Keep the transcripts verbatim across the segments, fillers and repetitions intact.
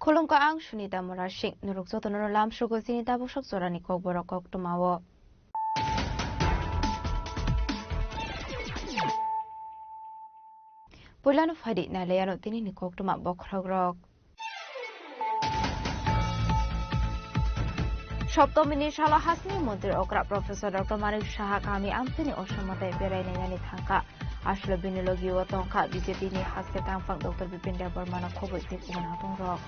Khulumkha, ang Sunita Murasing. Norok jotono lamsogo chini tabuk sok jorani kokborok koktwmao. Puilano phaidi nailaiano tinini koktwma bokhorokrok. Soptomini salo hasini montri okra Professor Doctor Manik Saha kami amchini Osom mwtai berai nainani thangkha. Aswk bini logi o tongkha B J P ni haste tangphang Doctor Bipin Debbarma no khobwi tei kubun hatongrok.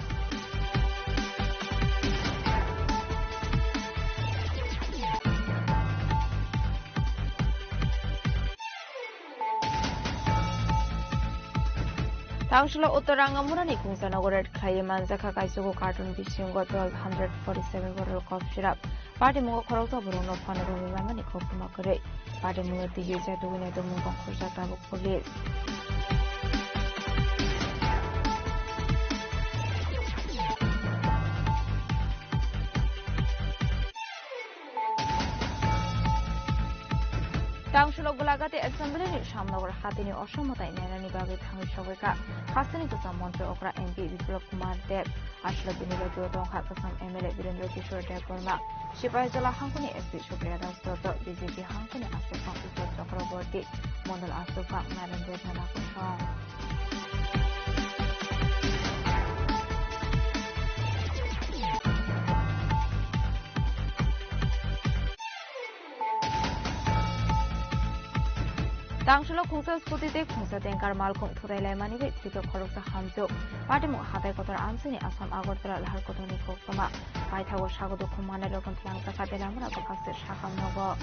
Tangsulo Uttar Rangamura ni Kungsanago raid khlaiwi manjakha kaisugo carton bisingo twelve hundred forty seven bottle cough syrup. Patimungo khoroksa borokno phano romwi manmani koktwma kwrwi. Patimungno twiwi chatugwi naitongmung tongkhorjak tabuk police. Tangsulo Golagati Assembly ni Shyamnagar hatini Osom mwtai nainani bagwi thangwi sogwi kha hasteni kwcham montri okra M P Biplab Kumar Deb. Aswk bini logi o tongkha kwcham M L A Birendra Kishore Debbarma, Sipahijola hangkuni S P Supriya Das Dotto, B J P hangkuni aswkphang Utpal Chakraborty, Mondol aswkphang Narendra Jha Nakosong. Tangsulo khungsa scooty tei khungsa tanker malkhung thutai laimani bai thwikha khoroksa hamjwk. Patimung hatai kotor amchini Assam Agartala lahar kotorni koktwma. Paithago sago dukhu manai rokno twlangjakha tei lamrok bwkhak se sakam nogo.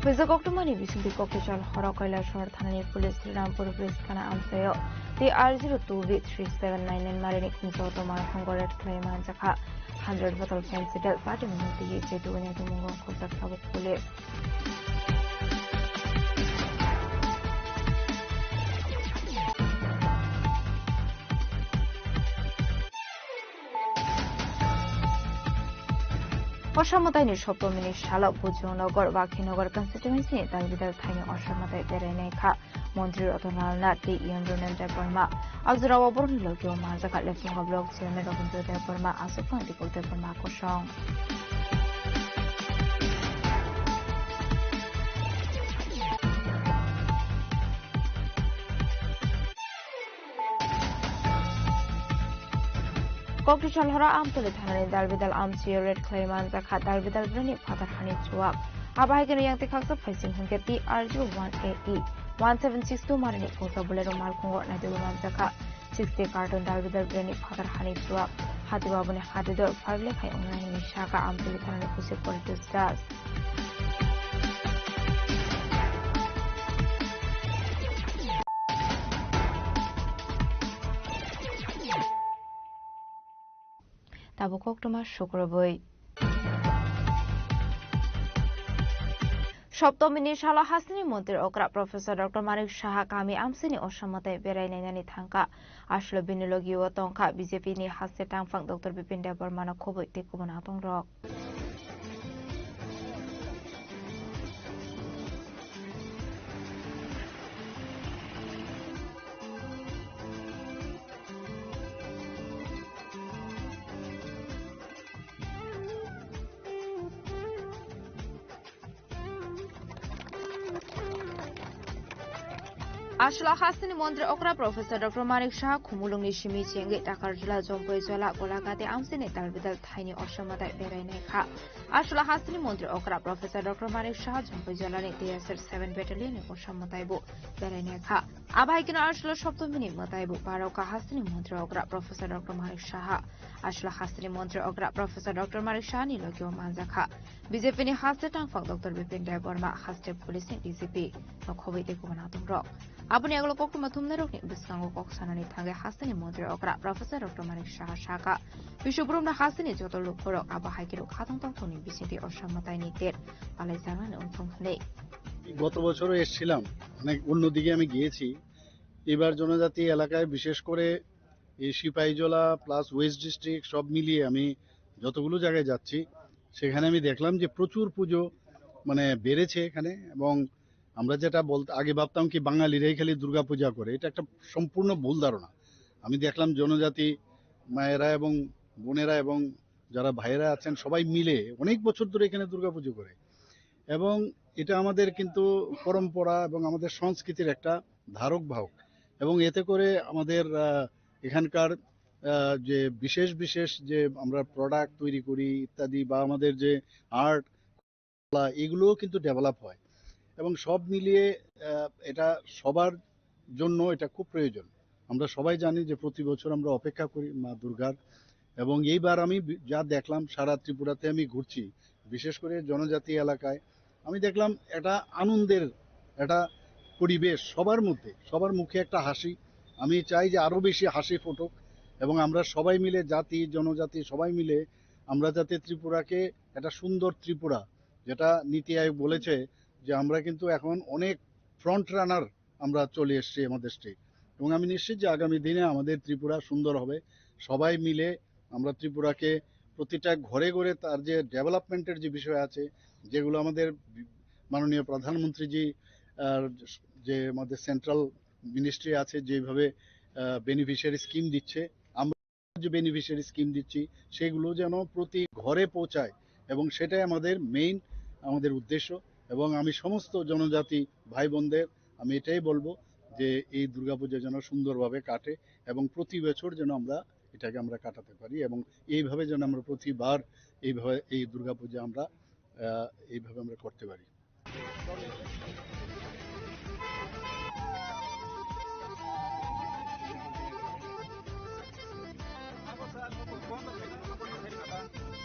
Pwijak koktwmani bisingtwi Koktichal horo Kailasahar thanani police Srirampur bridge thana amchaio T R zero two B three seven nine nine marini khungsa auto malkhungo raid khlai manjakha. Hundred bottle fancy del patimungno twiwi chetugwi naitongmungo khorjak tabuk police. Osom mwtaini Soptomini salo Bujongnagar, Bakhinagar constituency ni dalbidal thaini Osom mwtai berainai kha Montri Ratan Lal Nath tei E M Ronen Debbarma. Abjorao borokni logio manjakha Lepchunga Block Chairman Rabindra Debbarma, aswk phang Dipok Debbarma kosong. Koktichal horo Amtoli thanani dalbidal amchaio raid khlai manjakha dalbidal bwrwini phatar hani chuak. Abo hai kheno yang tei khaksa phaising hwnkhe T R zero one A E one seven six two marini khungsa Bolero malkhungo naitugwi manjakha. Sixty carton dalbidal bwrwini phatar hani chuak. Hati babuni hati dor five lakh hai wngnai hwnwi sakha Amtoli thanani O C Politus Das. Tabuk koktwma sukrubwi. Soptomini salo hasteni montri okra Professor Doctor Manik Saha kami amsini Osom mwtai berai nainani thangkha. Aswk bini logio tongkha B J P ni haste tangphang Doctor Bipin Debbarma no khobwi tei kubun hatongrok. Aswk hasteni montri okra Professor Doctor Manik Saha Khumulwngni simi chengwi Takarjala, Jompui Jola, Golagati amsini dalbidal thaini Osom mwtai berai naikha. Aswk hasteni montri okra Professor Doctor Manik Saha Jompui Jolani T S R seven Battalion ni Osom mwtai bo berai naikha. Abo hai kheno aswk Soptomini mwtai bo barokha hasteni montri okra Professor Doctor Manik Saha. Aswk hasteni montri okra Professor Doctor Manik Saha ni logio manjakha. B J P ni haste tangphang Doctor Bipin Debbarma, haste police ni D G P no khobwi tei kubun hatongrok. Aboni yagulo koktwma thumnairokni bwskango kok sanani thangwi hasteni montri okra Professor Doctor Manik Saha sakha, Biswabrumno hasteni joto lukurok abo hai kheno khatong tongthokni bisingtwi Osom mwtaini ter palaijaknani wngthong hwnwi. গত বছরও এসেছিলাম, অনেক অন্যদিকে আমি গিয়েছি। এবার জনজাতি এলাকায় বিশেষ করে এই সিপাহীজলা প্লাস ওয়েস্ট ডিস্ট্রিক্ট সব মিলিয়ে আমি যতগুলো জায়গায় যাচ্ছি, সেখানে আমি দেখলাম যে প্রচুর পুজো মানে বেড়েছে এখানে। এবং আমরা যেটা বলতে, আগে ভাবতাম কি বাঙালিরাই খালি দুর্গা পূজা করে, এটা একটা সম্পূর্ণ ভুল ধারণা। আমি দেখলাম জনজাতি মায়েরা এবং বোনেরা এবং যারা ভাইয়েরা আছেন, সবাই মিলে অনেক বছর ধরে এখানে দুর্গাপুজো করে। এবং এটা আমাদের কিন্তু পরম্পরা এবং আমাদের সংস্কৃতির একটা ধারক বাহক। এবং এতে করে আমাদের, আহ, এখানকার, আহ, যে বিশেষ বিশেষ যে আমরা প্রোডাক্ট তৈরি করি ইত্যাদি, বা আমাদের যে আর্ট, এগুলোও কিন্তু ডেভেলপ হয়। এবং সব মিলিয়ে, আহ, এটা সবার জন্য এটা খুব প্রয়োজন। আমরা সবাই জানি যে প্রতি বছর আমরা অপেক্ষা করি মা দুর্গার। এবং এইবার আমি বি-, যা দেখলাম, সারা ত্রিপুরাতে আমি ঘুরছি, বিশেষ করে জনজাতি এলাকায় আমি দেখলাম একটা আনন্দের একটা পরিবেশ সবার মধ্যে, সবার মুখে একটা হাসি। আমি চাই যে আরো বেশি হাসি ফুটুক এবং আমরা সবাই মিলে, জাতি জনজাতি সবাই মিলে আমরা যাতে ত্রিপুরাকে একটা সুন্দর ত্রিপুরা, যেটা নীতি আয়োগ বলেছে যে আমরা কিন্তু এখন অনেক ফ্রন্ট রানার আমরা চলে এসেছি আমাদের স্টেট। এবং আমি নিশ্চিত যে আগামী দিনে আমাদের ত্রিপুরা সুন্দর হবে। সবাই মিলে আমরা ত্রিপুরাকে প্রতিটা ঘরে ঘরে তার যে ডেভেলপমেন্টের যে বিষয় আছে, যেগুলো আমাদের বি-, মাননীয় প্রধানমন্ত্রীজি, আহ, যে আমাদের সেন্ট্রাল মিনিস্ট্রি আছে, যেভাবে, আহ, বেনিফিশিয়ারি স্কিম দিচ্ছে, আমরা যে বেনিফিশিয়ারি স্কিম দিচ্ছি, সেগুলো যেন প্রতি ঘরে পৌঁছায়। এবং সেটাই আমাদের মেইন, আমাদের উদ্দেশ্য। এবং আমি সমস্ত জনজাতি ভাই বোনদের আমি এটাই বলবো যে এই দুর্গাপূজা যেন সুন্দরভাবে কাটে এবং প্রতি বছর যেন আমরা এটাকে আমরা কাটাতে পারি এবং এইভাবে যেন আমরা প্রতিবার এইভাবে এই দুর্গাপূজা আমরা, আহ, এইভাবে আমরা করতে পারি।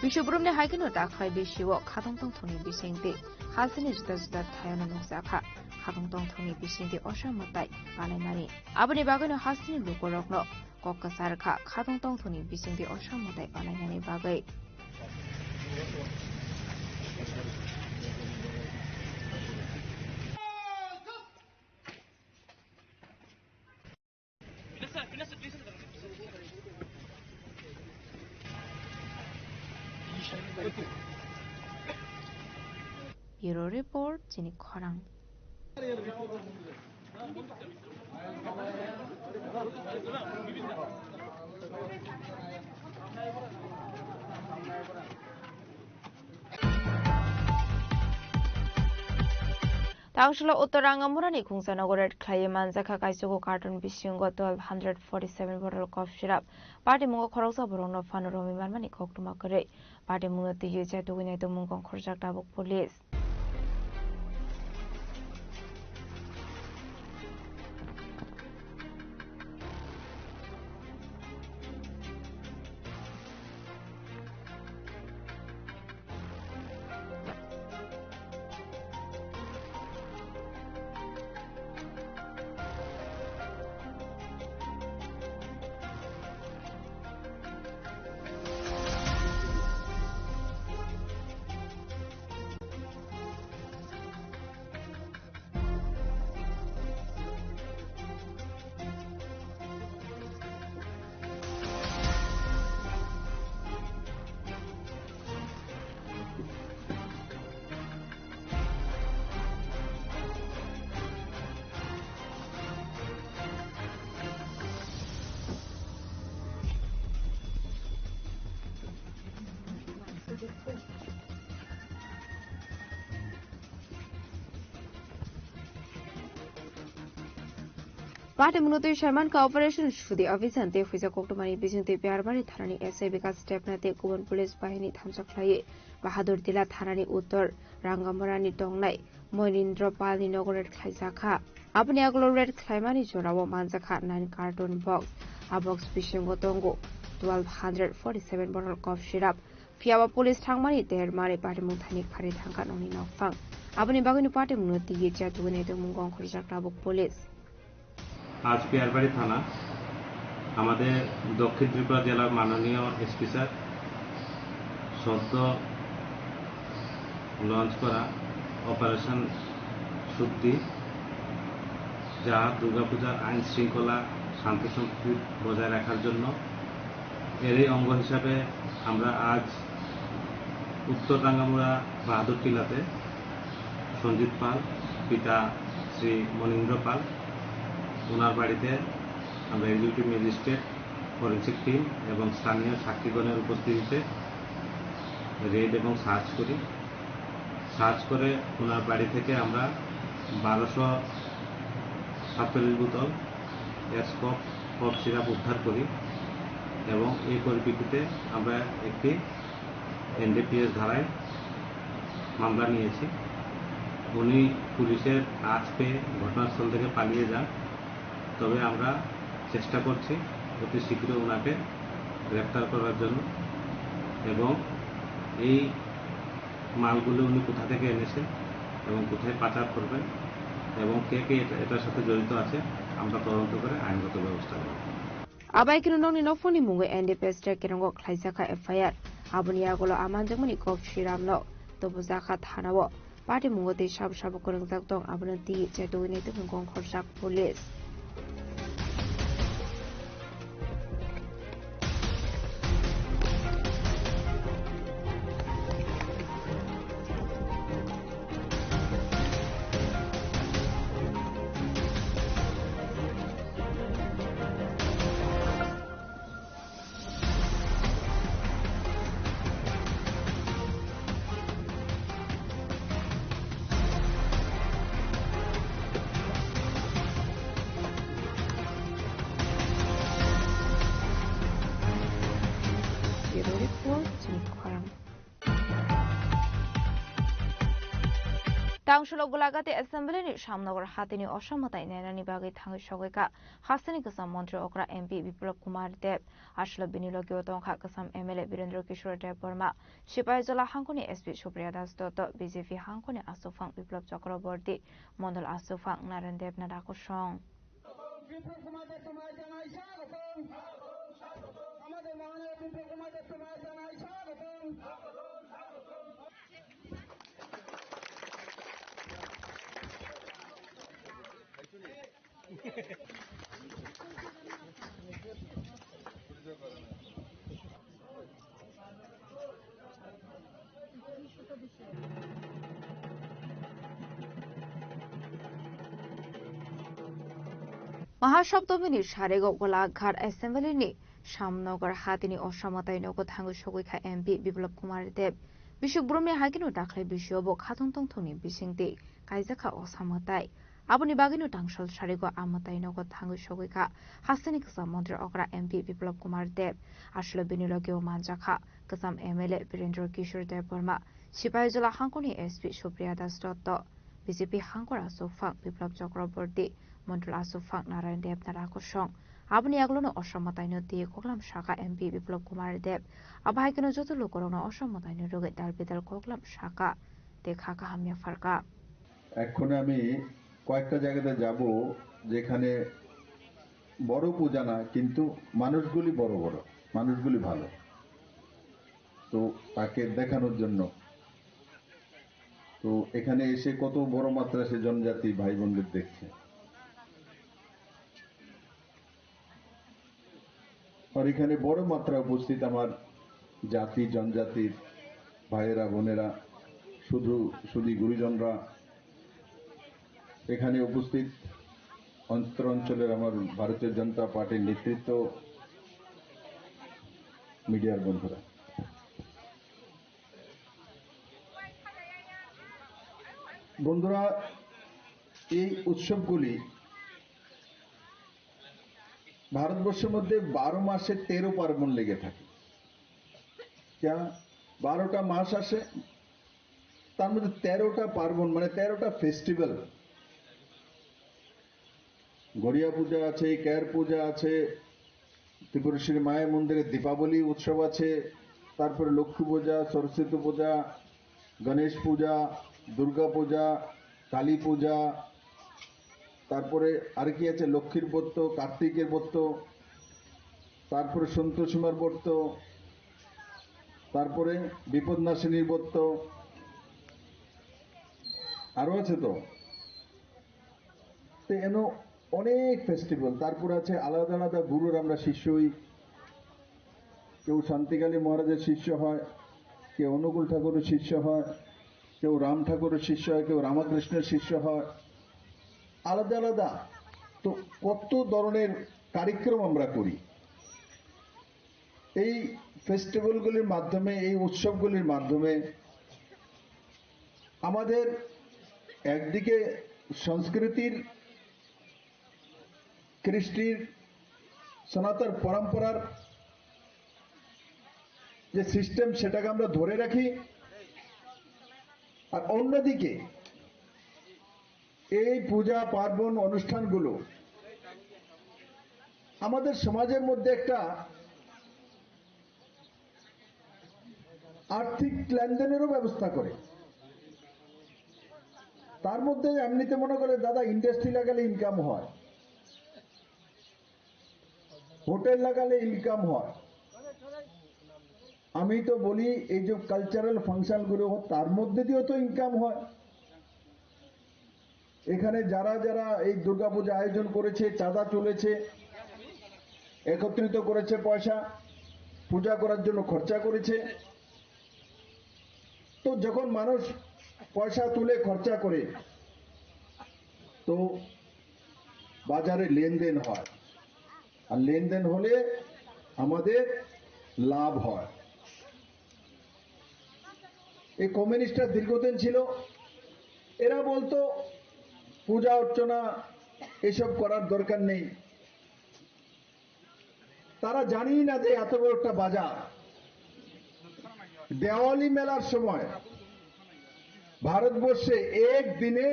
Biswabrum ni hai kheno dakhai bisi o khatong tongthokni bisingtwi hasteni juda juda thaiono nukjakha. Khatong tongthokni bisingtwi osa mwtai palaimani. Aboni bagwino hasteni lukurokno kok kwchar kha, khatong tongthokni bisingtwi osa mwtai palainani bagwi. Bureau Report, Chini Khorang. Tangshilo Uttor Rangamurani khungsa nogo raid khlaiwi manjakha kaisugo carton bisingo twelve hundred forty seven bottle cough syrup. Patimungo khoroksa borokno phano romwi manmani koktwma kwrwi. Patimungno twiwi chatugwi naitukmung kongkhorjak tabuk police. Patimungno twi saimankha Operation Sudi Abhijan tei phuisa koktwmani bisingtwi Biyarbari thanani S I Bikas Debnath tei kubun police bahini thansa khlaiwi Bahadur Tila thanani uttor Rangamurani tongnai Moinindra Palni nogo raid khlaijakha. Aboni agulo raid khlaimani jorao manjakha nine carton box. A box bisingo tongo twelve hundred forty seven bottle cough syrup. Phiyaba police thangmani ter mari patimung thani phari thangkha nokni nokphang. Aboni bagwino patimungno twiwi chatugwi naitukmung kongkhorjak tabuk police. আজ পিয়ারবাড়ি থানা আমাদের দক্ষিণ ত্রিপুরা জেলার মাননীয় SP sir সদ্য লঞ্চ করা অপারেশন শুদ্ধি, যা দুর্গাপূজার আইন শৃঙ্খলা, শান্তি সম্প্রীতি বজায় রাখার জন্য। এরই অঙ্গ হিসাবে আমরা আজ উত্তর রাঙ্গামুড়া বাহাদুর টিলাতে সঞ্জিত পাল, পিতা শ্রী মনীন্দ্র পাল, ওনার বাড়িতে আমরা এক্সিকিউটিভ ম্যাজিস্ট্রেট, ফরেন্সিক টিম এবং স্থানীয় সাক্ষীগণের উপস্থিতিতে রেড এবং সার্চ করি। সার্চ করে ওনার বাড়ি থেকে আমরা বারোশো সাতচল্লিশ বোতল এসকপ কফ সিরাপ উদ্ধার করি এবং এই পরিপ্রেক্ষিতে আমরা একটি এনডিপিএস ধারায় মামলা নিয়েছি। উনি পুলিশের আঁচ পেয়ে ঘটনাস্থল থেকে পালিয়ে যান। তবে আমরা চেষ্টা করছি অতি শীঘ্র ওনাকে গ্রেপ্তার করার জন্য এবং এই মালগুলো উনি কোথা থেকে এনেছেন এবং কোথায় পাচার করবেন এবং কে কে এটা, এটার সাথে জড়িত আছে, আমরা তদন্ত করে আইনগত ব্যবস্থা নেব। Abai kheno nokni nophorni mungo N D P S track kerongo khlaijakha F I R. Aboni yagulo amanjakmani kok Sriramno tobojakha thanao. Party mungo tei sabo sabo kwrwngjak tong, abono twi chetwi nai tongwi gong khorjak police. Bureau Report, Chini Khorang. Tangsulo Golagati Assembly ni Shamnagar hatini osamwtai nainani bagwi thangwi sogwi kha hasteni kwcham montri okra M P Biplab Kumar Deb. Aswlo bini logi o tongkha kwcham M L A Birendra Kishore Debbarma, Sipaijala hangkoni S P Supriya Das Dotto, B J P hangkoni aswkphang Biplab Chakraborty, Mondol aswkphang Naren Debnath Rakosong. Mahasoptomini sarego Golaghat Assembly ni Shamnagar hatini osamwtai nogo thangwi sogwi kha M P Biplab Kumar Deb. Bisik brumni hakino dakhli bisio bo khatong tongthokni bisingtwi kaijakha osamwtai. Aboni bagwino tangsal sarigo a mwtai nogo thangwi sogwi kha hasteni kwcham montri okra M P Biplab Kumar Deb. Aswlo bini logi o manjakha kwcham M L A Birendra Kishore Debbarma, Sipaijala hangkoni S P Supriya Das Dotto, B J P hangkor aswkphang Biplab Chakraborty, Mondol aswkphang Narayan Debnath Rakosong. Aboni yagulono osamwtaino twi koklam sakha M P Biplab Kumar Deb. Abo hai kheno joto lukurokno osamwtaino rwgwi dal bidal koklam sakha tei kha kaham yapharkha. এক্ষণে আমি কয়েকটা জায়গাতে যাব, যেখানে বড় পূজা না, কিন্তু মানুষগুলি বড় বড়, মানুষগুলি ভালো। তো তাকে দেখানোর জন্য, তো এখানে এসে কত বড় মাত্রা সে জনজাতি ভাই বোনদের দেখছে। আর এখানে বড় মাত্রা উপস্থিত আমার জাতি, জনজাতির ভাইয়েরা, বোনেরা, শুধু, শুধু গুরুজনরা, এখানে উপস্থিত অন্তর অঞ্চলের আমার ভারতীয় জনতা পার্টির নেতৃত্ব, মিডিয়ার বন্ধুরা। বন্ধুরা, এই উৎসবগুলি ভারতবর্ষের মধ্যে বারো মাসে তেরো পার্বণ লেগে থাকে। যা বারোটা মাস আসে, তার মধ্যে তেরোটা পার্বণ, মানে তেরোটা ফেস্টিভ্যাল। গড়িয়া পূজা আছে, কেয়ার পূজা আছে, ত্রিপুরেশ্বরী মায়ের মন্দিরে দীপাবলি উৎসব আছে, তারপরে লক্ষ্মী পূজা, সরস্বতী পূজা, গণেশ পূজা, দুর্গা পূজা, কালী পূজা, তারপরে আর কি আছে, লক্ষ্মীর ব্রত, কার্তিকের ব্রত, তারপরে সন্তোষীমার ব্রত, তারপরে বিপদনাশিনীর ব্রত, আরো আছে তো। তো এনো অনেক ফেস্টিভ্যাল, তারপরে আছে আলাদা আলাদা গুরুর আমরা শিষ্য হই, কেউ শান্তিকালী মহারাজের শিষ্য হয়, কেউ অনুকূল ঠাকুরের শিষ্য হয়, কেউ রাম ঠাকুরের শিষ্য হয়, কেউ রামকৃষ্ণের শিষ্য হয়, আলাদা আলাদা। তো কত ধরনের কার্যক্রম আমরা করি। এই ফেস্টিভ্যালগুলির মাধ্যমে, এই উৎসবগুলির মাধ্যমে আমাদের একদিকে সংস্কৃতির, কৃষ্টির, সনাতন পরম্পরার যে সিস্টেম, সেটাকে আমরা ধরে রাখি, আর অন্যদিকে এই পূজা পার্বণ অনুষ্ঠানগুলো আমাদের সমাজের মধ্যে একটা আর্থিক লেনদেনেরও ব্যবস্থা করে। তার মধ্যে এমনিতে মনে করে, দাদা, ইন্ডাস্ট্রি লাগালে ইনকাম হয়, হোটেল লাগালে ইনকাম হয়। আমি তো বলি, এই যে কালচারাল ফাংশনগুলো, তার মধ্যে দিয়েও তো ইনকাম হয়। এখানে যারা যারা এই দুর্গাপূজা আয়োজন করেছে, চাঁদা তুলেছে, একত্রিত করেছে পয়সা, পূজা করার জন্য খরচা করেছে, তো যখন মানুষ পয়সা তুলে খরচা করে, তো বাজারে লেনদেন হয়, আর লেনদেন হলে আমাদের লাভ হয়। এই কমিউনিস্টরা দীর্ঘদিন ছিল, এরা বলতো পূজা অর্চনা এসব করার দরকার নেই। তারা জানি না যে এত বড় একটা বাজার। দেওয়ালি মেলার সময় ভারতবর্ষে এক দিনে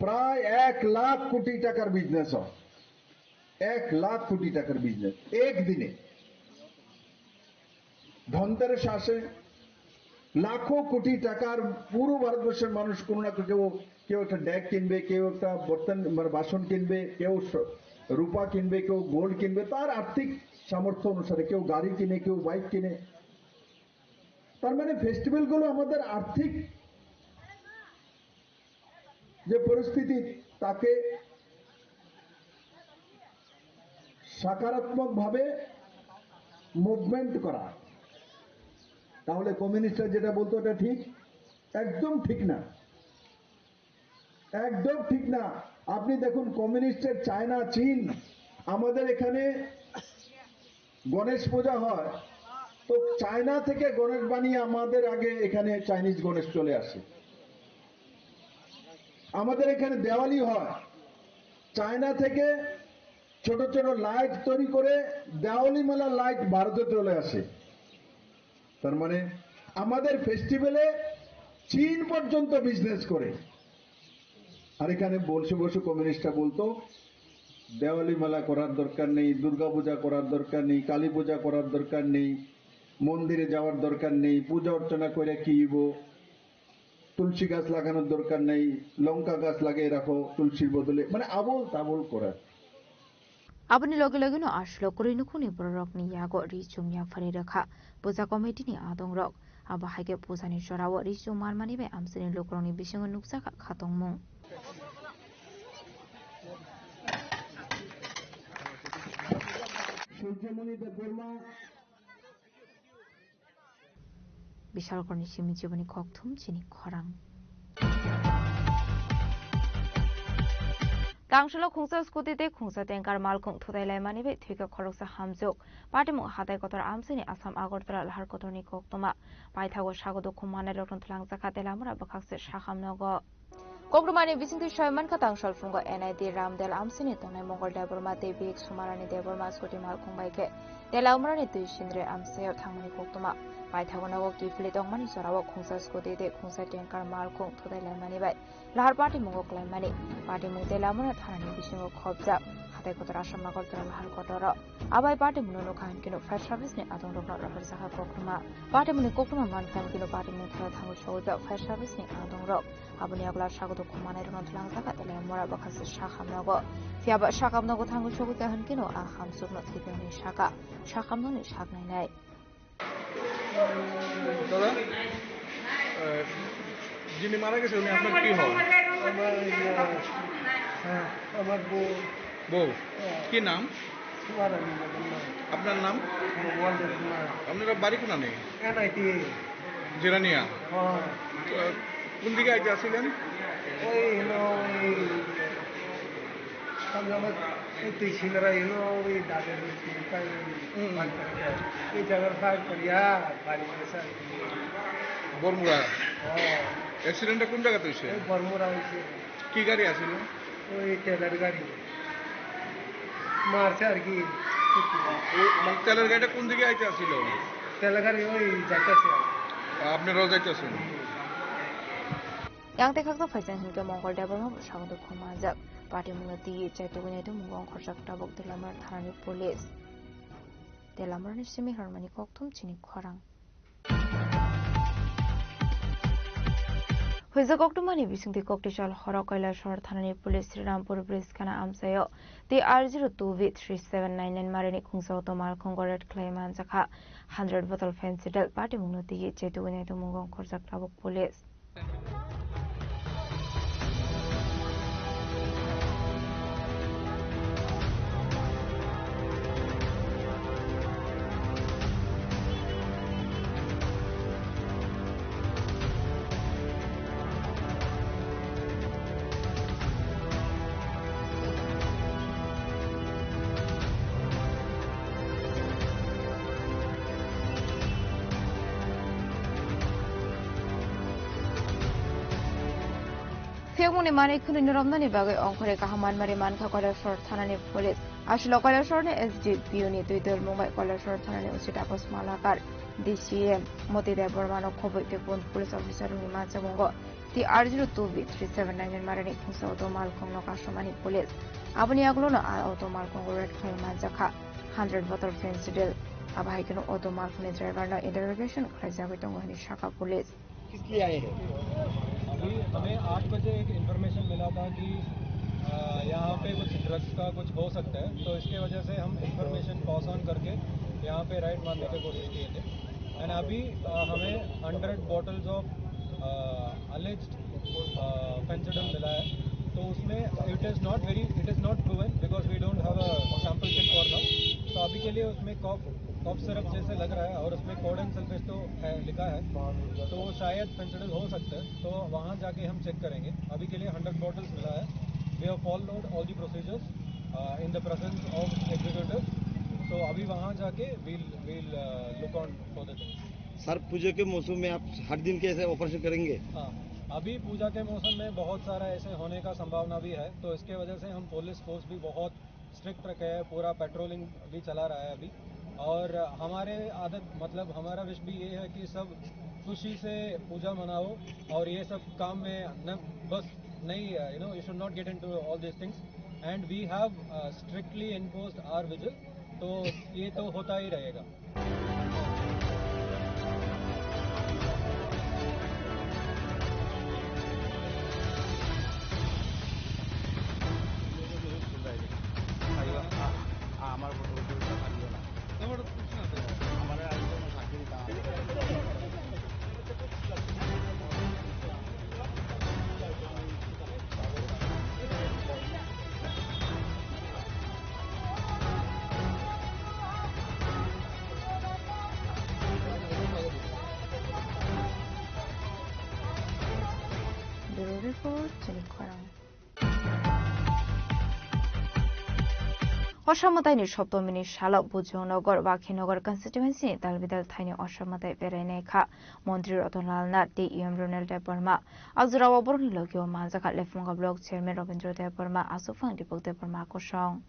প্রায় এক লাখ কোটি টাকার বিজনেস হয়। এক লাখ কোটি টাকার বিজনেস এক দিনে। ধনতেরাস আসে, লাখো কোটি টাকার পুরো ভারতবর্ষের মানুষ কোনো না কেউ, কেউ একটা ডেক কিনবে, কেউ একটা বর্তন, মানে বাসন কিনবে, কেউ স-, রূপা কিনবে, কেউ গোল্ড কিনবে, তার আর্থিক সামর্থ্য অনুসারে কেউ গাড়ি কিনে, কেউ বাইক কিনে। তার মানে ফেস্টিভ্যালগুলো আমাদের আর্থিক যে পরিস্থিতি, তাকে সকারাত্মকভাবে মুভমেন্ট করা। তাহলে কমিউনিস্টরা যেটা বলতো, এটা ঠিক? একদম ঠিক না, একদম ঠিক না। আপনি দেখুন, কমিউনিস্টের চায়না, চীন, আমাদের এখানে গণেশ পূজা হয়, তো চায়না থেকে গণেশ বানিয়ে আমাদের আগে এখানে চাইনিজ গণেশ চলে আসে। আমাদের এখানে দেওয়ালি হয়, চায়না থেকে ছোট ছোট লাইট তৈরি করে দেওয়ালি মেলার লাইট ভারতে চলে আসে। তার মানে আমাদের ফেস্টিভ্যালে চীন পর্যন্ত বিজনেস করে। আর এখানে বসে বসে কমিউনিস্টরা বলতো, দেওয়ালি মেলা করার দরকার নেই, দুর্গা পূজা করার দরকার নেই, কালী পূজা করার দরকার নেই, মন্দিরে যাওয়ার দরকার নেই, পূজা অর্চনা করে কি হইব, তুলসী গাছ লাগানোর দরকার নেই, লঙ্কা গাছ লাগিয়ে রাখো তুলসীর বদলে, মানে আবোল তাবোল করার। Aboni loge loge no aswk kwrwi nukhungni bororokni yago ri chum yapharwi rwkha puja committee ni adongrok. Abo hai khe pujani jorao ri chum manmani bai amchaini lukurokni bisingo nukjakha khatungmung. Surjamoni Debbarma. Bishalkorni simi jiboni kokthum chini khorang. Tangsalo khungsa scooty tei khungsa tanker malkhung thutai laimani bai thwikha khoroksa hamjwk. Patimung hatai kotor amchaini Assam Agartala lahar kotorni koktwma. Paithago sago dukhu mannairokno twlangjakha Telamura bwkhakse sakham nogo. Kokrumani bisingtwi soi mankha, tangsal phungo N I D Ramdel amsini tongnai Mongol Debbarma tei Bihik Sumarani Debbarma scooty malkhung bai khe Telamurani twi sindre amsaio thangmani koktwma. Paithago nogo kiphilwi tongmani jorao khungsa scooty tei khungsa tanker malkhung thutai laimani bai lahar patimungo klaimani. Patimung Telamura thanani bisingo khopjak hatai kotor Assam Agartala lahar kotoro. Abai patimungno nukha hinkhe no fire service ni adongrokno rohorjakha koktwma. Patimungni koktwma mankha hinkhe no patimung thara thango sogwijak fire service ni adongrok. Aboni yagulo sago dukhu mannairokno twlangjakha Telamura bwkhakse sakham nogo. Phiyaba sakham nogo thango sogwikha hinkhe no a hamjwkno thwikha hwnwi sakha, sakham nokni sak nainai. দাদা, আহ, যিনি মারা গেছে উনি আপনার কি হন? আমার, ইয়া, হ্যাঁ, আমার বউ। বউ? হ্যাঁ। কি নাম? আপনার নাম? মোহাম্মদ রহমান। আপনারা বাড়ি কোনানে? এনআইটি। জিরানিয়া? হ্যাঁ। তো, কোন দিকে আইতে আসছিলেন? ওই হলো ওই সামনে আমার এই তুই সিনারা হলো ওই দাদের ওই চিন্তায় ওই হুম। বাড়ি করে। এই জায়গার ফায়ার করিয়া বাড়ি করেছে আর কি। বরমুড়া? হ্যাঁ। অ্যাক্সিডেন্টটা কোন জায়গাতে হয়েছে? ওই বরমুড়া হয়েছে। কি গাড়ি আছিল? ওই তেলের গাড়ি। মারছে আর কি। ও, মানে তেলের গাড়িটা কোন দিকে আইতে আসছিল? তেলের গাড়ি ওই যাইতেছে। আপনারাও যাইতেছেন? Yang tei khaksa phaisa hinkhe Mongol Debbarma bo sakno dukhu manjak. Party mungno twi chai tugui nai tongmung wng khorjak tabuk Telamar thanani police. Telamar ni simi harmani kokthum chini khorang. Huijak koktwmani bisingtwi koktwi sal horo Kailasor thanani police Srirampur bridge gana amchaio T R zero two V three seven nine nine marini khungsa auto malkhungo raid khlai manjakha hundred bottle Phensedyl party mungno twi chai tugui nai tongmung wng khorjak tabuk police. Phiyokmungni manwi khwnwi noroknani bagwi ongkhorwi kaham manmari mankha Kailasor thanani police. Aswk Kailasorni S D P O ni twi dwlmung bai Kailasor thanani O C Tapas Malakar, D C M Moti Debbarmano khobwi tei police officer rokni manchamungo T R zero two V three seven nine nine marini khungsa auto malkhungno kasumani police. Aboni yagulono a auto malkhungo raid khlai manjakha hundred bottle Phensedyl. Abo hai kheno auto malkhungni driverno interrogation khlaijagwi tongo hwnwi sakha police. किसलिए आए हैं? अभी हमें आठ बजे एक इन्फॉर्मेशन मिला था कि, अ, यहाँ पे कुछ ड्रग्स का कुछ हो सकता है, तो इसके वजह से हम इन्फॉर्मेशन पास ऑन करके यहाँ पे राइड मारने की कोशिश किए थे। एंड अभी, अ, हमें हंड्रेड बॉटल्स ऑफ, अ, अलेज्ड, अ, फेंसिडिल मिला है, तो उसमें it is not very, it is not proven because we don't have a sample kit for now। तो अभी के लिए उसमें कॉफ कफ सिरप जैसे लग रहा है और उसमें कोडेन सल्फेट तो है, लिखा है, तो वो शायद फेंसिडिल हो सकता है। तो वहाँ जाके हम चेक करेंगे। अभी के लिए हंड्रेड बॉटल्स मिला है। We have followed all the procedures, uh, in the presence of executive। तो अभी वहाँ जाके we'll, we'll, uh, look on for the things। Sir, Puja के मौसम में आप हर दिन के ऐसे ऑपरेशन करेंगे? हाँ, अभी पूजा के मौसम में बहुत सारा ऐसे होने का संभावना भी है, तो इसके वजह से हम पुलिस फोर्स भी बहुत स्ट्रिक्ट रखे हैं, पूरा पेट्रोलिंग भी चला रहा है अभी। और हमारे आदत, मतलब, हमारा विश भी ये है कि सब खुशी से पूजा मनाओ और ये सब काम में न, बस नहीं, you know, you should not get into all these things। And we have, uh, strictly enforced our vigil। तो ये तो होता ही रहेगा। Bureau Report, Chini Khorang. Osa mwtaini Soptomini salo Bujongnogar, Bakhinogar constituency ni dalbidal thaini osa mwtai berainai kha Montri Ratan Lal Nath tei E M Ronald Debbarma. Ajrao borokni logio manjakha Lefumga Block Chairman Robindra Debbarma, Aswkphang Deepak Debbarma kosong.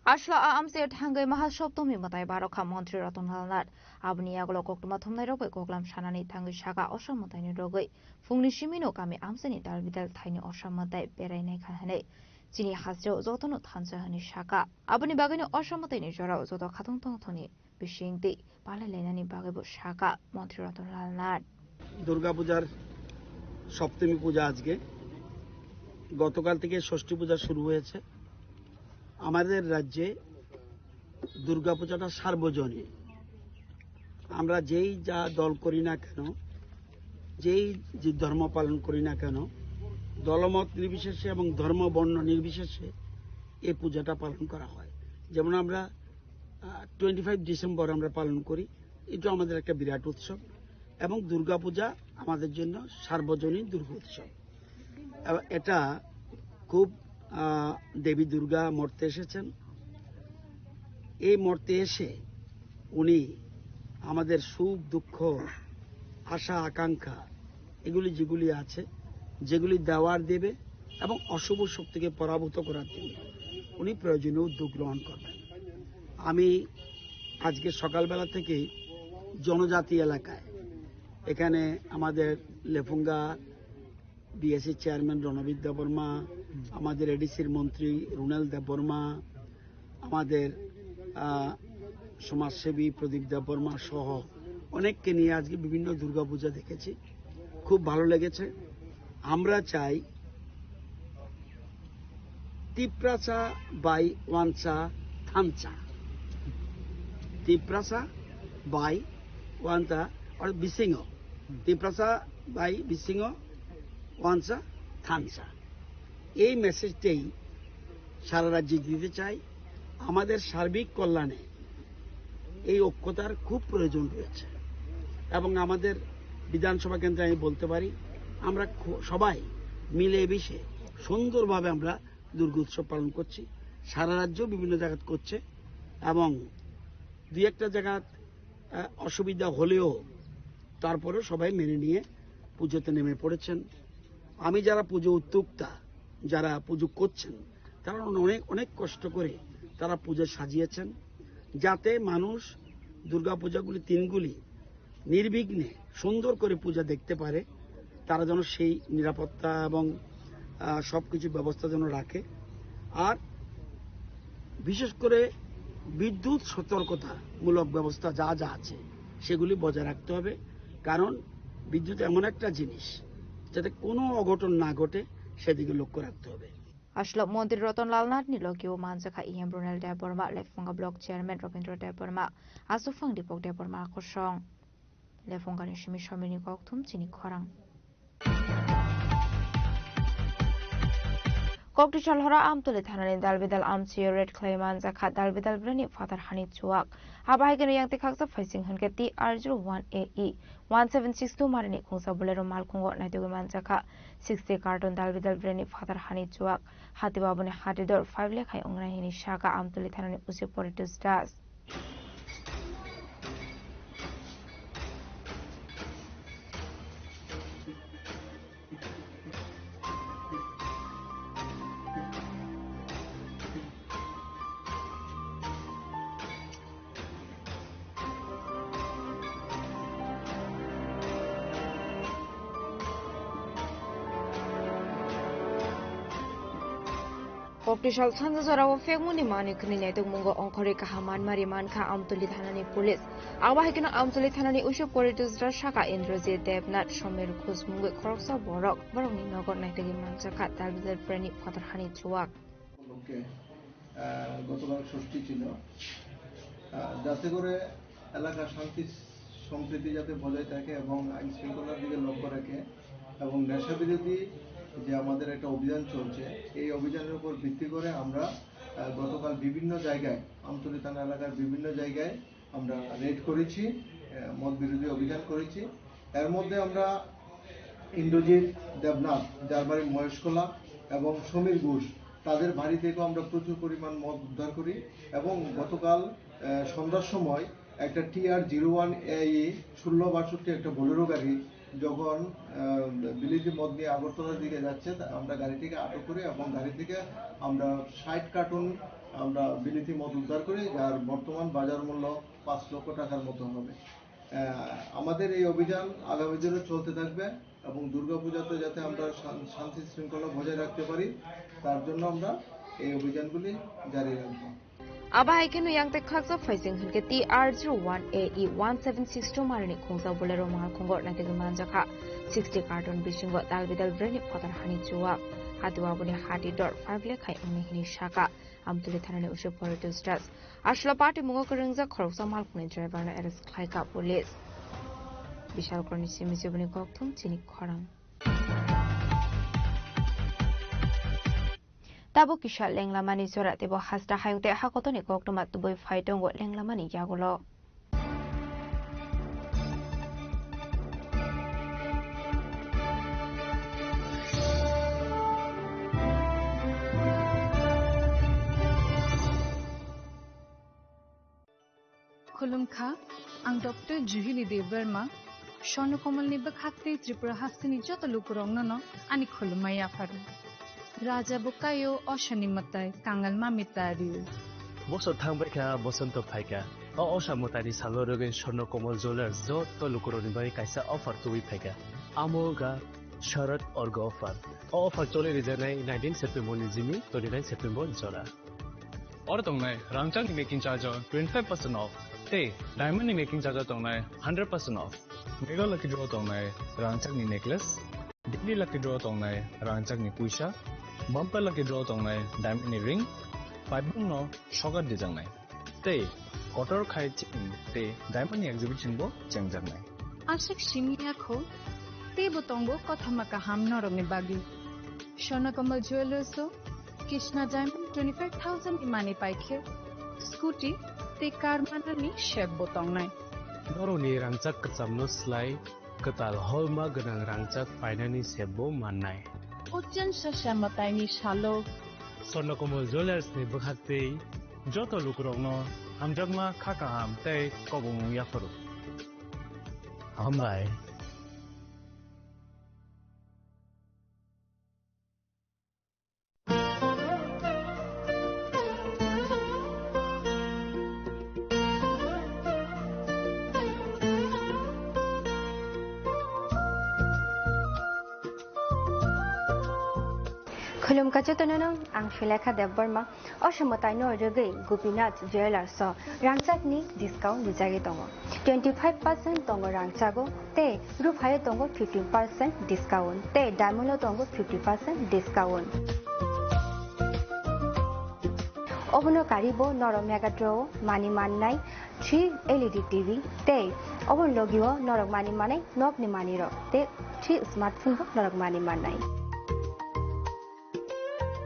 Asla a amse thangwi Mahasoptomi mwtai barokha Montri Ratan Lal Nath. Aboni yagulo koktwma thumnairok bai koklam sanani thangwi saka Osa mwtaini rogwi phungni simino kami amseni dalbidal thaini Osa mwtai berainai kha hwnwi chini hasteo jotono thansa hwnwi saka. Aboni bagwino Osa mwtaini jorao joto khatung tongthokni bisingtwi palailainani bagwibo saka Montri Ratan Lal Nath. দুর্গাপূজার সপ্তমী পূজা আজকে। গতকাল থেকে ষষ্ঠী পূজা শুরু হয়েছে। আমাদের রাজ্যে দুর্গাপূজাটা সার্বজনীন। আমরা যেই যা দল করি না কেন, যেই যে ধর্ম পালন করি না কেন, দলমত নির্বিশেষে এবং ধর্ম বর্ণ নির্বিশেষে এই পূজাটা পালন করা হয়। যেমন আমরা, আহ, টোয়েন্টি ফাইভ ডিসেম্বর আমরা পালন করি, এটা আমাদের একটা বিরাট উৎসব এবং দুর্গাপূজা আমাদের জন্য সার্বজনীন দুর্গোৎসব। এবং এটা খুব, আহ, দেবী দুর্গা মর্তে এসেছেন। এই মর্তে এসে উনি আমাদের সুখ দুঃখ, আশা আকাঙ্ক্ষা, এগুলি যেগুলি আছে, যেগুলি দেওয়ার দেবে এবং অশুভ শক্তিকে পরাভূত করার জন্য উনি প্রয়োজনীয় উদ্যোগ গ্রহণ করবেন। আমি আজকে সকালবেলা থেকেই জনজাতি এলাকায়, এখানে আমাদের লেফুঙ্গা বিএসসি চেয়ারম্যান রণবীর দেববর্মা, আমাদের এডিসির মন্ত্রী রুনেল দেববর্মা, আমাদের, আহ, সমাজসেবী প্রদীপ দেববর্মা সহ অনেককে নিয়ে আজকে বিভিন্ন দুর্গাপূজা দেখেছি, খুব ভালো লেগেছে। আমরা চাই তিপ্রাসা বাই ওয়ানসা থানসা। তিপ্রাসা বাই ওয়ানসা, অর্থাৎ বিসিংহ। তিপ্রাসা বাই বিসিংহ ওয়ানসা থানসা। এই মেসেজটাই সারা রাজ্যে দিতে চাই। আমাদের সার্বিক কল্যাণে এই ঐক্যতার খুব প্রয়োজন রয়েছে এবং আমাদের বিধানসভা কেন্দ্রে আমি বলতে পারি, আমরা খু-, সবাই মিলেমিশে সুন্দরভাবে আমরা দুর্গোৎসব পালন করছি। সারা রাজ্য বিভিন্ন জায়গাত করছে এবং দুই একটা জায়গাত, আহ, অসুবিধা হলেও তারপরেও সবাই মেনে নিয়ে পুজোতে নেমে পড়েছেন। আমি যারা পুজো উদ্যোক্তা, যারা পুজো করছেন, তারা অনেক, অনেক কষ্ট করে তারা পুজো সাজিয়েছেন, যাতে মানুষ দুর্গাপূজাগুলি তিনগুলি নির্বিঘ্নে সুন্দর করে পূজা দেখতে পারে, তারা যেন সেই নিরাপত্তা এবং, আহ, সবকিছু ব্যবস্থা যেন রাখে। আর বিশেষ করে বিদ্যুৎ সতর্কতামূলক ব্যবস্থা যা যা আছে সেগুলি বজায় রাখতে হবে, কারণ বিদ্যুৎ এমন একটা জিনিস, যাতে কোনো অঘটন না ঘটে সেদিকে লক্ষ্য রাখতে হবে। Aswk Montri Ratan Lal Nath ni logi o manjakha E M Ronald Debbarma, Lephunga Block Chairman Robindra Debbarma, Aswk Phang Deepak Debbarma kosong. Lephunga ni simi somini kokthum chini khorang. Kokti Salhora Amtuli thanani dalbidal amchio raid khlai manjakha dalbidal brani phatar hani chuak. Abo hai kheno yang tei khaksa phaising hwnkhe T R zero one A E one seven six two marini khungsa Bolero malkhungo naitugwi manjakha sixty carton dalbidal brani phatar hani chuak. Hati babuni hati dor five lekhai wngnai hini saka Amtuli thanani usi Poritus Das. Kokti sal sanja jorao phekmungni manwi khwnwi naitokmungo ongkhorwi kaham manmari mankha Amtuli thanani police. Abo hai kheno Amtuli thanani usi Poritus Das saka Indrajit Debnath Somir Khuj mungwi khoroksa borok borokni nogo naitogwi manjakha dalbidal brani phatar hani chuak. উপলক্ষে, আহ, গতকাল ষষ্ঠী ছিল। আহ, যাতে করে এলাকার শান্তি সম্প্রীতি যাতে বজায় থাকে এবং আইন শৃঙ্খলার দিকে লক্ষ্য রাখে এবং নেশা বিরোধী যে আমাদের একটা অভিযান চলছে, এই অভিযানের উপর ভিত্তি করে আমরা, আহ, গতকাল বিভিন্ন জায়গায়, আমতলী থানা এলাকার বিভিন্ন জায়গায় আমরা রেড করেছি, আহ, মদ বিরোধী অভিযান করেছি। এর মধ্যে আমরা ইন্দ্রজিৎ দেবনাথ, যার বাড়ি মহেশখোলা, এবং সমীর ঘোষ, তাদের বাড়ি থেকেও আমরা প্রচুর পরিমাণ মদ উদ্ধার করি। এবং গতকাল, আহ, সন্ধ্যার সময় একটা T R zero one A E ষোলো বাষট্টি একটা বোলেরো গাড়ি যখন আহ, বিলিতি মদ নিয়ে আগরতলার দিকে যাচ্ছে, তা আমরা গাড়িটিকে আটক করি এবং গাড়ি থেকে আমরা ষাট কার্টন আমরা বিলিতি মদ উদ্ধার করি, যার বর্তমান বাজার মূল্য পাঁচ লক্ষ টাকার মতো হবে। আহ, আমাদের এই অভিযান আগামী দিনে চলতে থাকবে এবং দুর্গাপূজাতে যাতে আমরা শান- শান্তি শৃঙ্খলা বজায় রাখতে পারি, তার জন্য আমরা এই অভিযানগুলি জারি রাখবো। Abo hai kheno yang tei khaksa phaising hinkhe T R zero one A E one seven six two marini khungsa Bolero mahalkhungo naitugwi manjakha. Sixty carton bisingo tal bidal breni photar hani chuwa. Hati aboni hati dor five lekha wngni hini saka. Amtuli thanani usuk Poritus Das. Aswla party mungo kwrwngjak khoroksa malkhungni driver no arrest khlaikha police. Bishal Korni simi jiboni kokthum chini khorang. Tabuk kisa lenglamani jora teibo hasta hayung tei hakotoni koktwma tubui phai tongo lenglamani yagulo. Khulumkha, ang Doctor Juhili Debbarma, Swarno Komolni bwkhak tei Tripura hasteni joto lukurokno no ani khulumma yapharo. Raja bo kaio, osani mwtai, kangal mami tario. Bosor thangbaikha, bosonto phaikha. O osa mwtaini salo rwgwi Swarno Komol Jewellers joto lukurokni bagwi kaisa offer tubui phaikha. Amo wngkha Sharad Orgo offer. O offer choli rijaknai nineteen September ni jimi twenty nine September ni jora. Oro tongnai rangchakni making charge o twenty five percent off tei diamond ni making charge o tongnai hundred percent off. Mega lucky draw tongnai rangchakni necklace, daily lucky draw tongnai rangchakni puisa, bumper lucky draw tongnai diamond ni ring, paibung no sokat dijaknai. Tei kotor khai chini tei diamond ni exhibition bo chengjaknai. Aswk simi yakho, teibo tongo kothoma kaham norokni bagwi. Swarno Komol Jewellers o Krishna Diamond twenty five thousand ni mani paikhe, scooty tei car manani sep bo tongnai. Norokni rangchak kwchamno slai kwtal holma gwnang rangchak painani sep bo mannai. Ochen sasa mwtaini salo Swarno Komol Jewellers ni bwkhak tei joto lukurokno hamjakma kha kaham tei kobongmung yapharo. Hambai. Khulumkha jotono no, ang Sulekha Debbarma. O somoi taino rwgwi Gopinath Jewellers o rangchakni discount rijagwi tongo. Twenty five percent tongo rangchago tei ruphaio tongo fifteen percent discount tei diamond o tongo fifty percent discount. Obono karibo norok Mega Draw o mani mannai three L E D T V tei oboni logio norok mani mannai nokni manwirok tei three smartphone bo norok mani mannai.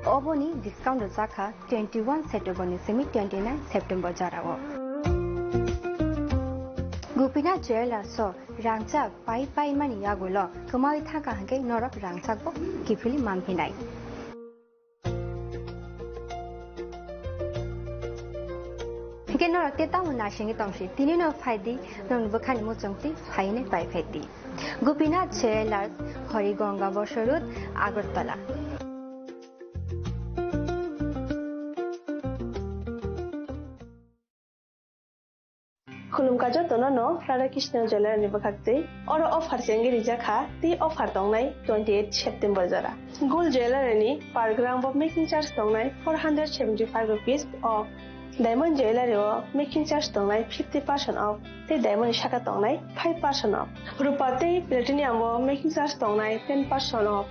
Oboni discount rwjakha twenty one September ni simi twenty nine September jorao. Gopinath Jewellers o rangchak pai pai mani yagulo kwmawi thangkha hwnkhe norok rangchak bo kiphilwi manphinai. Hwnkhe norok tei tamo naisingwi tongsi, tini no phaidi, norokni bwkhani muchungtwi phainai pai phaidi. Gopinath Jewellers, Horigonga Bosor Road, Agartala. Khulumkha jotono no Radha Krishna Jewellery ni bwkhak twi. Oro offer chengwi rijak kha, tei offer tongnai twenty eight September jora. Gold Jewellery ni per gram bo making charge tongnai four hundred seventy five rupees o. Diamond Jewellery o making charge tongnai fifty percent off, tei diamond ni saka tongnai five percent off. Rupa tei platinum o making charge tongnai ten percent off,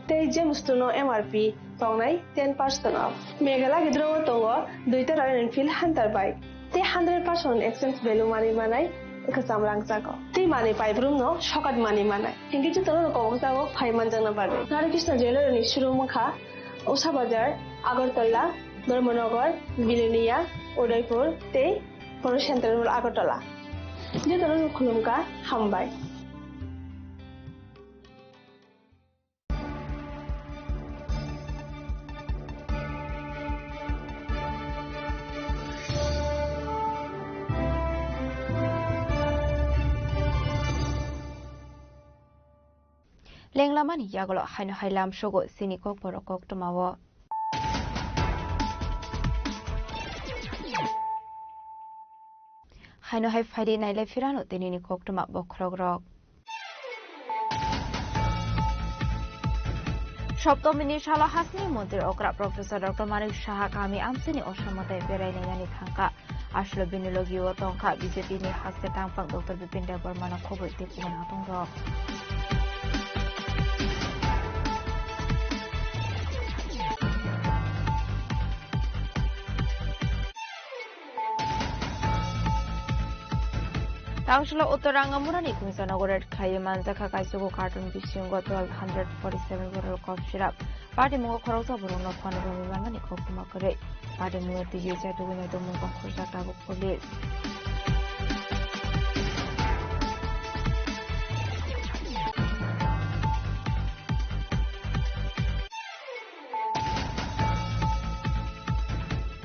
tei gemstone o M R P tongnai ten percent off. Mega Lucky Draw o tongo duita Royal Enfield Hunter bike, tei hundred percent exchange value manwi manai kwcham rangchak o. Tei manwi paibrumno sokat manwi manai. Hinkhe jotono kobokjago phai manjakna bagwi. Radha Krishna Jewellery ni showroom wngkha Usha Bazar, Agartala, Dharmanagar, Bilonia, Udaipur tei Poro Central Mall Agartala. Jotono khulumkha, hambai. Tenglamani yagulo haino hai lamsogo chini kokborok koktwmao. Haino hai phaidi nailai phirano tinini koktwma bokhorokrok. Soptomini salo hasni montri okra Professor Doctor Manik Saha kami amchini osamate berai nainani thangkha. Aslo bini logio tongkha B J P ni haste tangphang Doctor Bipin Debbarma no khoboi tei kubun hatung rok. Tangsulo Uttor Rangamura ni Khungsa nogo raid khlaiwi manjakha kaisugo carton bisingo twelve hundred forty seven bottle cough syrup. Patimungo khoroksa borokno phano romwi manmani koktwma kwrwi. Patimungo twiwi chatugwi naitongmung tongkhorjak tabuk police.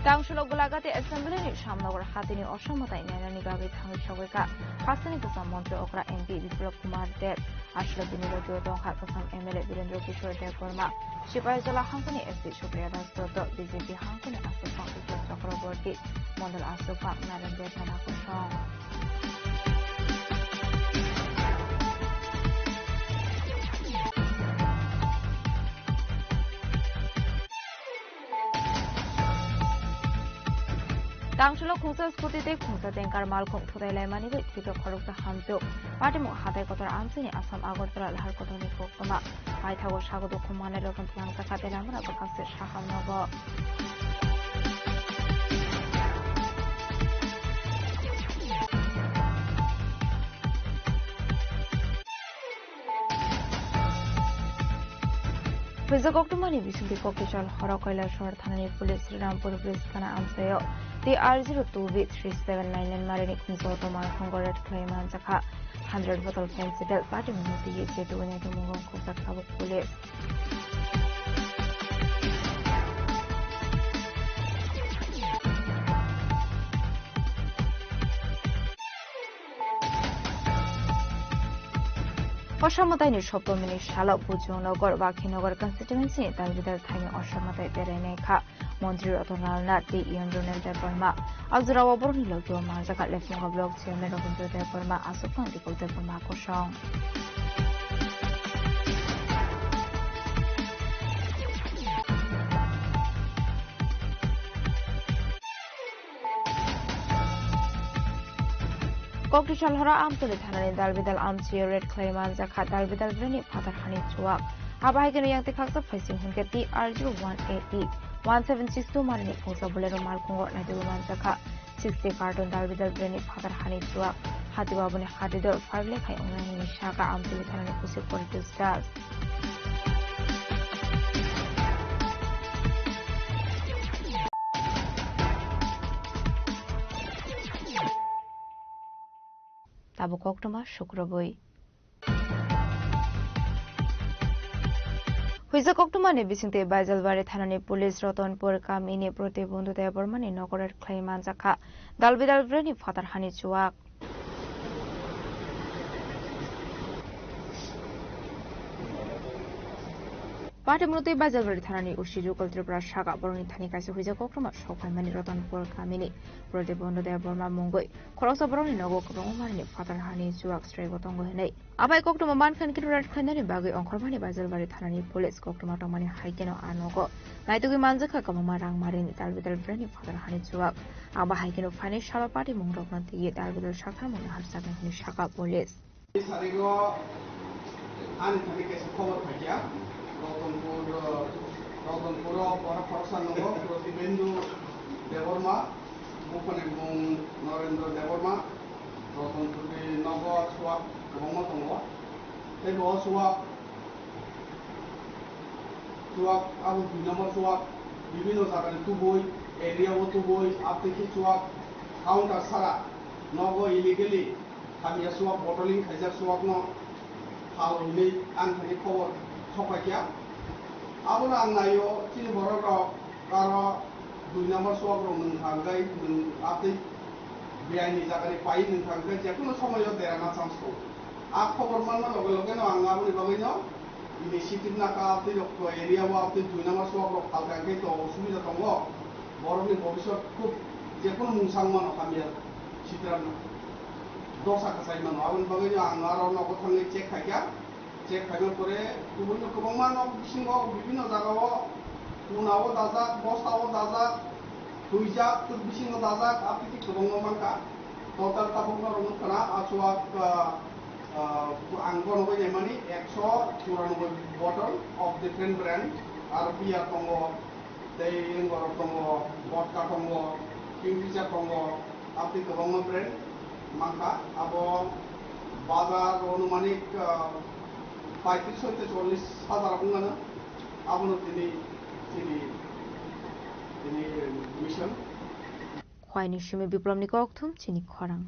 Tangsulo Gulagati Assembly ni Shamnagar hatini osamwtai nainani bagwi thangwi sogwi kha. Hasteni kwcham montri okra M P Biplab Kumar Deb, aswk bini logi o tongkha kwcham M L A Birendra Kishore Debbarma, Sipaijala hangkoni S P Supriya Das Dotto, B J P hangkoni aswk bang Uttam Chakraborty, Mondol aswk bang Naren Debbarma kosong. Tangsulo khungsa scooty tei khungsa tanker malkhung thutai laimani bai thwito khoroksa hamjwk. Patimung hatai kotor amchini Assam Agartala lahar kotorni koktwma. Paithago sago dukhu manai rokno twlangjakha tei lamano bwkhakse saham nogo. Phuijak koktwmani bisingtwi Koktichal horo Kailasahar thanani police Srirampur bridge thana amchaio T R zero two B three seven nine nine marini khungsa auto malkhungo raid khlai manjakha. Hundred bottle Phensedyl patimungno twiwi chetugwi naitongmungo khukjak tabuk police. Osamwtaini Soptomini salo Bujongnagar, Bakhinagar constituency ni Dalbidal thaini osamwtai berainai kha Montri Ratan Lal Nath tei E M Ronel Debbarma. A jorao borokni logio manjakha Lefnunga Block Chairman Rabindra Debbarma, aswk phang Dipal Debbarma kosong. Koktichal horo Amtwlwi thanani Dalbidal amchaio raid khlai manjakha Dalbidal breni phatar hani chuak. Abo hai kheno yang tei khaksa phaising hwnkhe T R zero one A E one seven six two marini khungsa Bolero malkhungo naitugwi manjakha sixty carton Dalbidal breni phatar hani chuak. Hati babuni hati dor five lakh hai wngnai hwnwi sakha Amtwlwi thanani O C Corridor Das. Tabuk koktwma sukrubwi. Huijak koktwmani bisingtwi Baijalbari thanani police Ratanpur kamini Protibondhu Debbarmani nogo raid khlai manjakha Dalbidal breni phatar hani chuak. Patimurti Baijalbari thanani O C Jukal Tripura saka borokni thani kaisa huijak koktwma sokphaimani Ratanpur kamini Protibondhu Debbarma mungwi khoroksa borokni nogo kwbangma manwini phatar hani chuak sraibo tongo hinwi. Abai koktwma mankha hinkhe raid khlainani bagwi ongkhormani Baijalbari thanani police koktwma tongmani hai kheno a nogo naitugwi manjakha kwbangma rang marini Dalbidal breni phatar hani chuak. Abo hai kheno phainai salo patimung rokno twiwi Dalbidal sakthangmungni harjaknai hwnwi sakha police. Tini sarigo ani thani kaisa khobor phaikha. Ratanpur, Ratanpuro borok khoroksa nungo Protibendhu Debbarma, buphani mung Narendra Debbarma, Ratanpurni nogo chuak kwbangma tongo. Tei bo chuak chuak, abo dui number chuak, bibinno jagani tubui, area o tubui, abtwi khe chuak counter sara nogo illegally hamya chuak, bottling khaijak chuakno phal hwnwi ang thani khobor sokphaikha. Abono ang naio, chini borok rok aro dui number chuak rok nwng thangwi nwng abtwi beaini jagani pai nwng thangwi jekhuno somoio derana chance tongo. A khobor manna loge loge no ang aboni bagwi no Ini sitir naka tei rok area o tei dui number swk rok halka khe to osubida tongo. Borokni bobiswt khub jekono mungsang mano hamya sitram dosa kwchai mano. Aboni bagwi ang aro nogo thangwi check khaikha. Check khaina pore kubun kwbangma nok bisingo bibinno jagao kunao dajak, bostao dajak, huijak, tuk bisingo dajak, apitwi kwbangma mankha. Total tabukno rwngkha na achuak, ah, ah, ang bono bai naimani ekso churanobboi bottle of different brand, aro beer tongo, tei borok tongo, vodka tongo, Kingfisher tongo, aboni kwbangma brand mankha. Abo bazar o anumanik, ah, paitris hoite chollis hajar wngmano. Abono tini, tini, tini mission. Khwaini simi Biplobni kokthum chini khorang.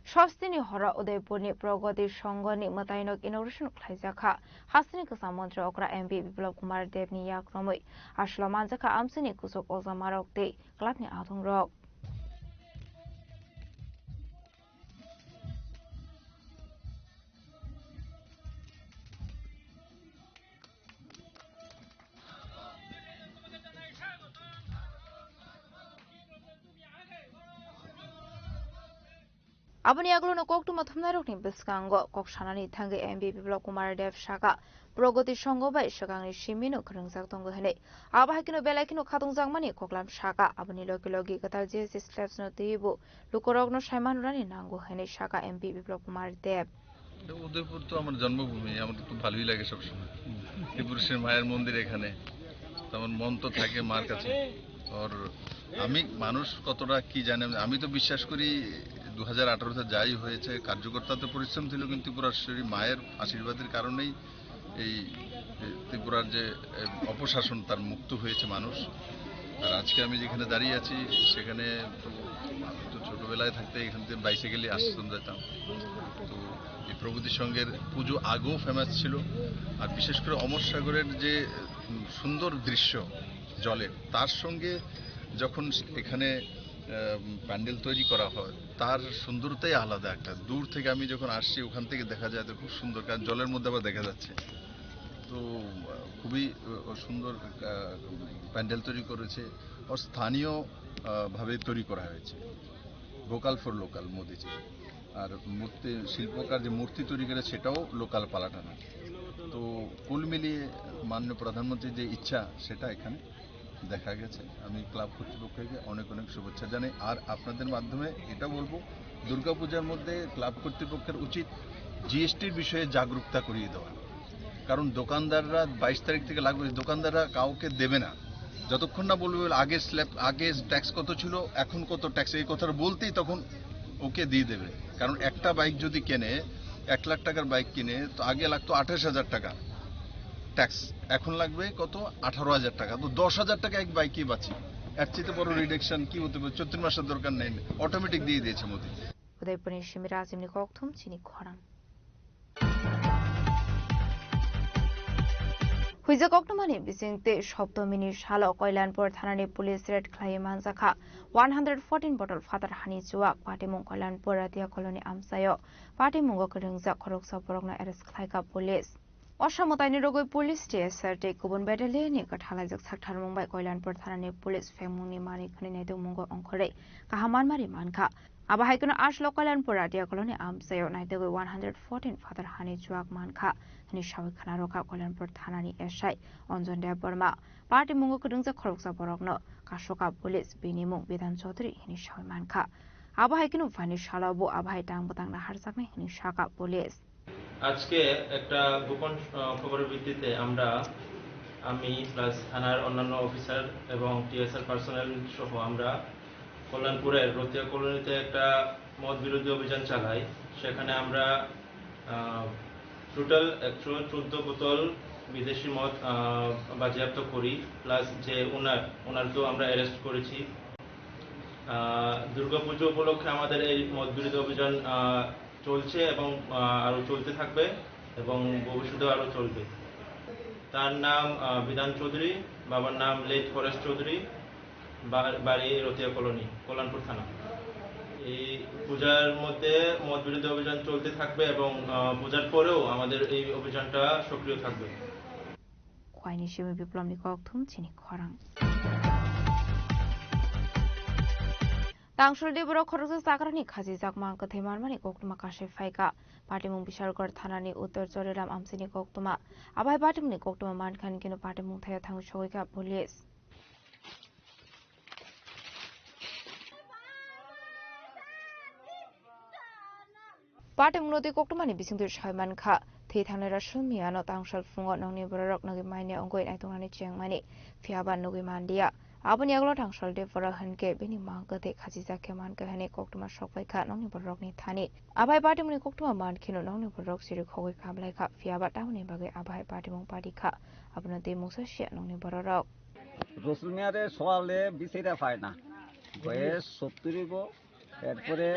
Sostini horo Udaipurni Pragati Songhoni mwtaino inauguration khlaijakha. Hasteni kwcham montri okra M P Biplab Kumar Debni yakromwi aswlo manjakha amchaini kuchuk ojamarok tei clubni adongrok. Aboni yagulono koktwma thumnairokni bwskango kok sanani thangwi M P Biplab Kumar Deb saka, Pragati Songho bai swkangni simino kwrwngjak tongo hwnwi. Abo hai kheno belai kheno khatungjakmani koklam saka, aboni logi logi kwtal J S S Labs no twiwi bo lukurokno saiman rwnani nango hwnwi saka M P Biplab Kumar Deb. Udaipur তো আমার জন্মভূমি, আমার তো খুব ভালোই লাগে সবসময়। ত্রিপুরেশ্বরী মায়ের মন্দির এখানে, তো আমার মন তো থাকে মার কাছে। আর আমি মানুষ কতটা কি জানে, আমি তো বিশ্বাস করি দু হাজার আঠারোতে যাই হয়েছে, কার্যকর্তা তো পরিশ্রম ছিল, কিন্তু ত্রিপুরেশ্বরী মায়ের আশীর্বাদের কারণেই এই, এই ত্রিপুরার যে, এ, অপশাসন, তার মুক্ত হয়েছে মানুষ। আর আজকে আমি যেখানে দাঁড়িয়ে আছি, সেখানে তো, আমি তো ছোটবেলায় থাকতে এখান থেকে বাইসাইকেলে আসতাম, যেতাম। তো এই প্রগতি সংঘের পুজো আগেও ফেমাস ছিল, আর বিশেষ করে অমর সাগরের যে, উম, সুন্দর দৃশ্য জলের, তার সঙ্গে যখন এখানে, আহ, প্যান্ডেল তৈরি করা হয়, তার সুন্দরতাই আলাদা একটা। দূর থেকে আমি যখন আসছি, ওখান থেকে দেখা যায় তো খুব সুন্দর, কারণ জলের মধ্যে আবার দেখা যাচ্ছে। তো, আহ, খুবই, আহ, সুন্দর, আহ, প্যান্ডেল তৈরি করেছে। আর স্থানীয়, আহ, ভাবে তৈরি করা হয়েছে। ভোকাল ফর লোকাল মোদিজি। আর মূর্তি, শিল্পকার যে মূর্তি তৈরি করে, সেটাও লোকাল পালাটানা। তো কুল মিলিয়ে মাননীয় প্রধানমন্ত্রীর যে ইচ্ছা, সেটা এখানে দেখা গেছে। আমি ক্লাব কর্তৃপক্ষকে অনেক অনেক শুভেচ্ছা জানাই। আর আপনাদের মাধ্যমে এটা বলবো, দুর্গাপূজার মধ্যে ক্লাব কর্তৃপক্ষের উচিত জিএসটির বিষয়ে জাগরুকতা করিয়ে দেওয়া। কারণ দোকানদাররা বাইশ তারিখ থেকে লাগবে, দোকানদাররা কাউকে দেবে না যতক্ষণ না বলবে, "আগে স্ল্যাব, আগে ট্যাক্স কত ছিল, এখন কত ট্যাক্স", এই কথাটা বলতেই তখন ওকে দিয়ে দেবে। কারণ একটা বাইক যদি কেনে, এক লাখ টাকার বাইক কিনে, তো আগে লাগতো আঠাশ হাজার টাকা ট্যাক্স, এখন লাগবে কত? আঠারো হাজার টাকা। তো দশ হাজার টাকা এক বাইকে বাঁচি, এর চেয়ে বড় রিডাকশন কি হতে পারে? চৈত্র মাসের দরকার নেই, অটোমেটিক দিয়ে দিয়েছে Modi. Udaipurni simi Rajimni kokthum chini khorang. Huijak koktwmani bisingtwi Soptomini salo Koilanpur thanani police raid khlaiwi manjakha one hundred fourteen bottle phatar hani chuak. Patimung Koilanpur Ratia Colony amchaio patimungo kwrwngjak khoroksa borokno arrest khlaikha police. Osa mwtaini rogwi police T S R tei kubun battalion ni kwthalaijak saktharmung bai Koilanpur thanani police phengmungni manwi khwnwi naitokmungo ongkhorwi kaham manmari mankha. Abo hai kheno aswk Koilanpur Ratia Colony amchaio naitogwi one hundred fourteen phatar hani chuak mankha hwnwi sawi khna rwkha Koilanpur thanani S I Anjan Debbarma. Patimungo kwrwngjak khoroksa borokno kasokha police, bini mung Bidhan Chaudhary hwnwi sawi mankha. Abo hai kheno phaini salo bo abo hai tang bwtang naharjaknai hwnwi sakha police. আজকে একটা গোপন, আহ, খবরের ভিত্তিতে আমরা, আমি প্লাস থানার অন্যান্য অফিসার এবং টিএসআর পার্সোনেল সহ আমরা কল্যাণপুরের রতিয়া কলোনিতে একটা মদ বিরোধী অভিযান চালাই। সেখানে আমরা, আহ, টোটাল একশো চোদ্দ বোতল বিদেশি মদ, আহ, বাজেয়াপ্ত করি, প্লাস যে ওনার, ওনারকেও আমরা অ্যারেস্ট করেছি। আহ, দুর্গাপুজো উপলক্ষে আমাদের এই মদ বিরোধী অভিযান, আহ, চলছে এবং, আহ, আরো চলতে থাকবে এবং ভবিষ্যতেও আরো চলবে। তার নাম, আহ, বিধান চৌধুরী, বাবার নাম লেট ফরেস্ট চৌধুরী, বা-, বাড়ি রতিয়া কলোনি, কল্যাণপুর থানা। এই পূজার মধ্যে মদ বিরোধী অভিযান চলতে থাকবে এবং, আহ, পূজার পরেও আমাদের এই অভিযানটা সক্রিয় থাকবে। Khwaini simi biplomni kokthum chini khorang. Tangsol de borok khoroksa chakrani khachijak mang kwthwi manmani koktwma kasai phaikha. Patimung Bishalgarh thanani uttor Choriram amchini koktwma. Abai patimungni koktwma mankha hinkhe patimung thaio thangwi sogwikha police. Patimungno tei koktwmani bisingtwi soi mankha, thwi thangnai Rasul Miyano tangsal phungo nokni bororok nokni maini wngwi naituknani chengmani, phiyaba nugwi manliya. Aboni yagulo tangsal de borok hinkhe bini mang kwthwi khachijak khe mankha hwnwi koktwma sokpaikha nokni bororokni thani. Abai patimungni koktwma mankheno nokni bororok chirikhogwi kamlaikha, phiyaba tamoni bagwi abai patimung parikha, abono tei mungsa siya nokni bororok. Rasul Miyare soale bisaira phaina, boyes sotturi bo. এরপরে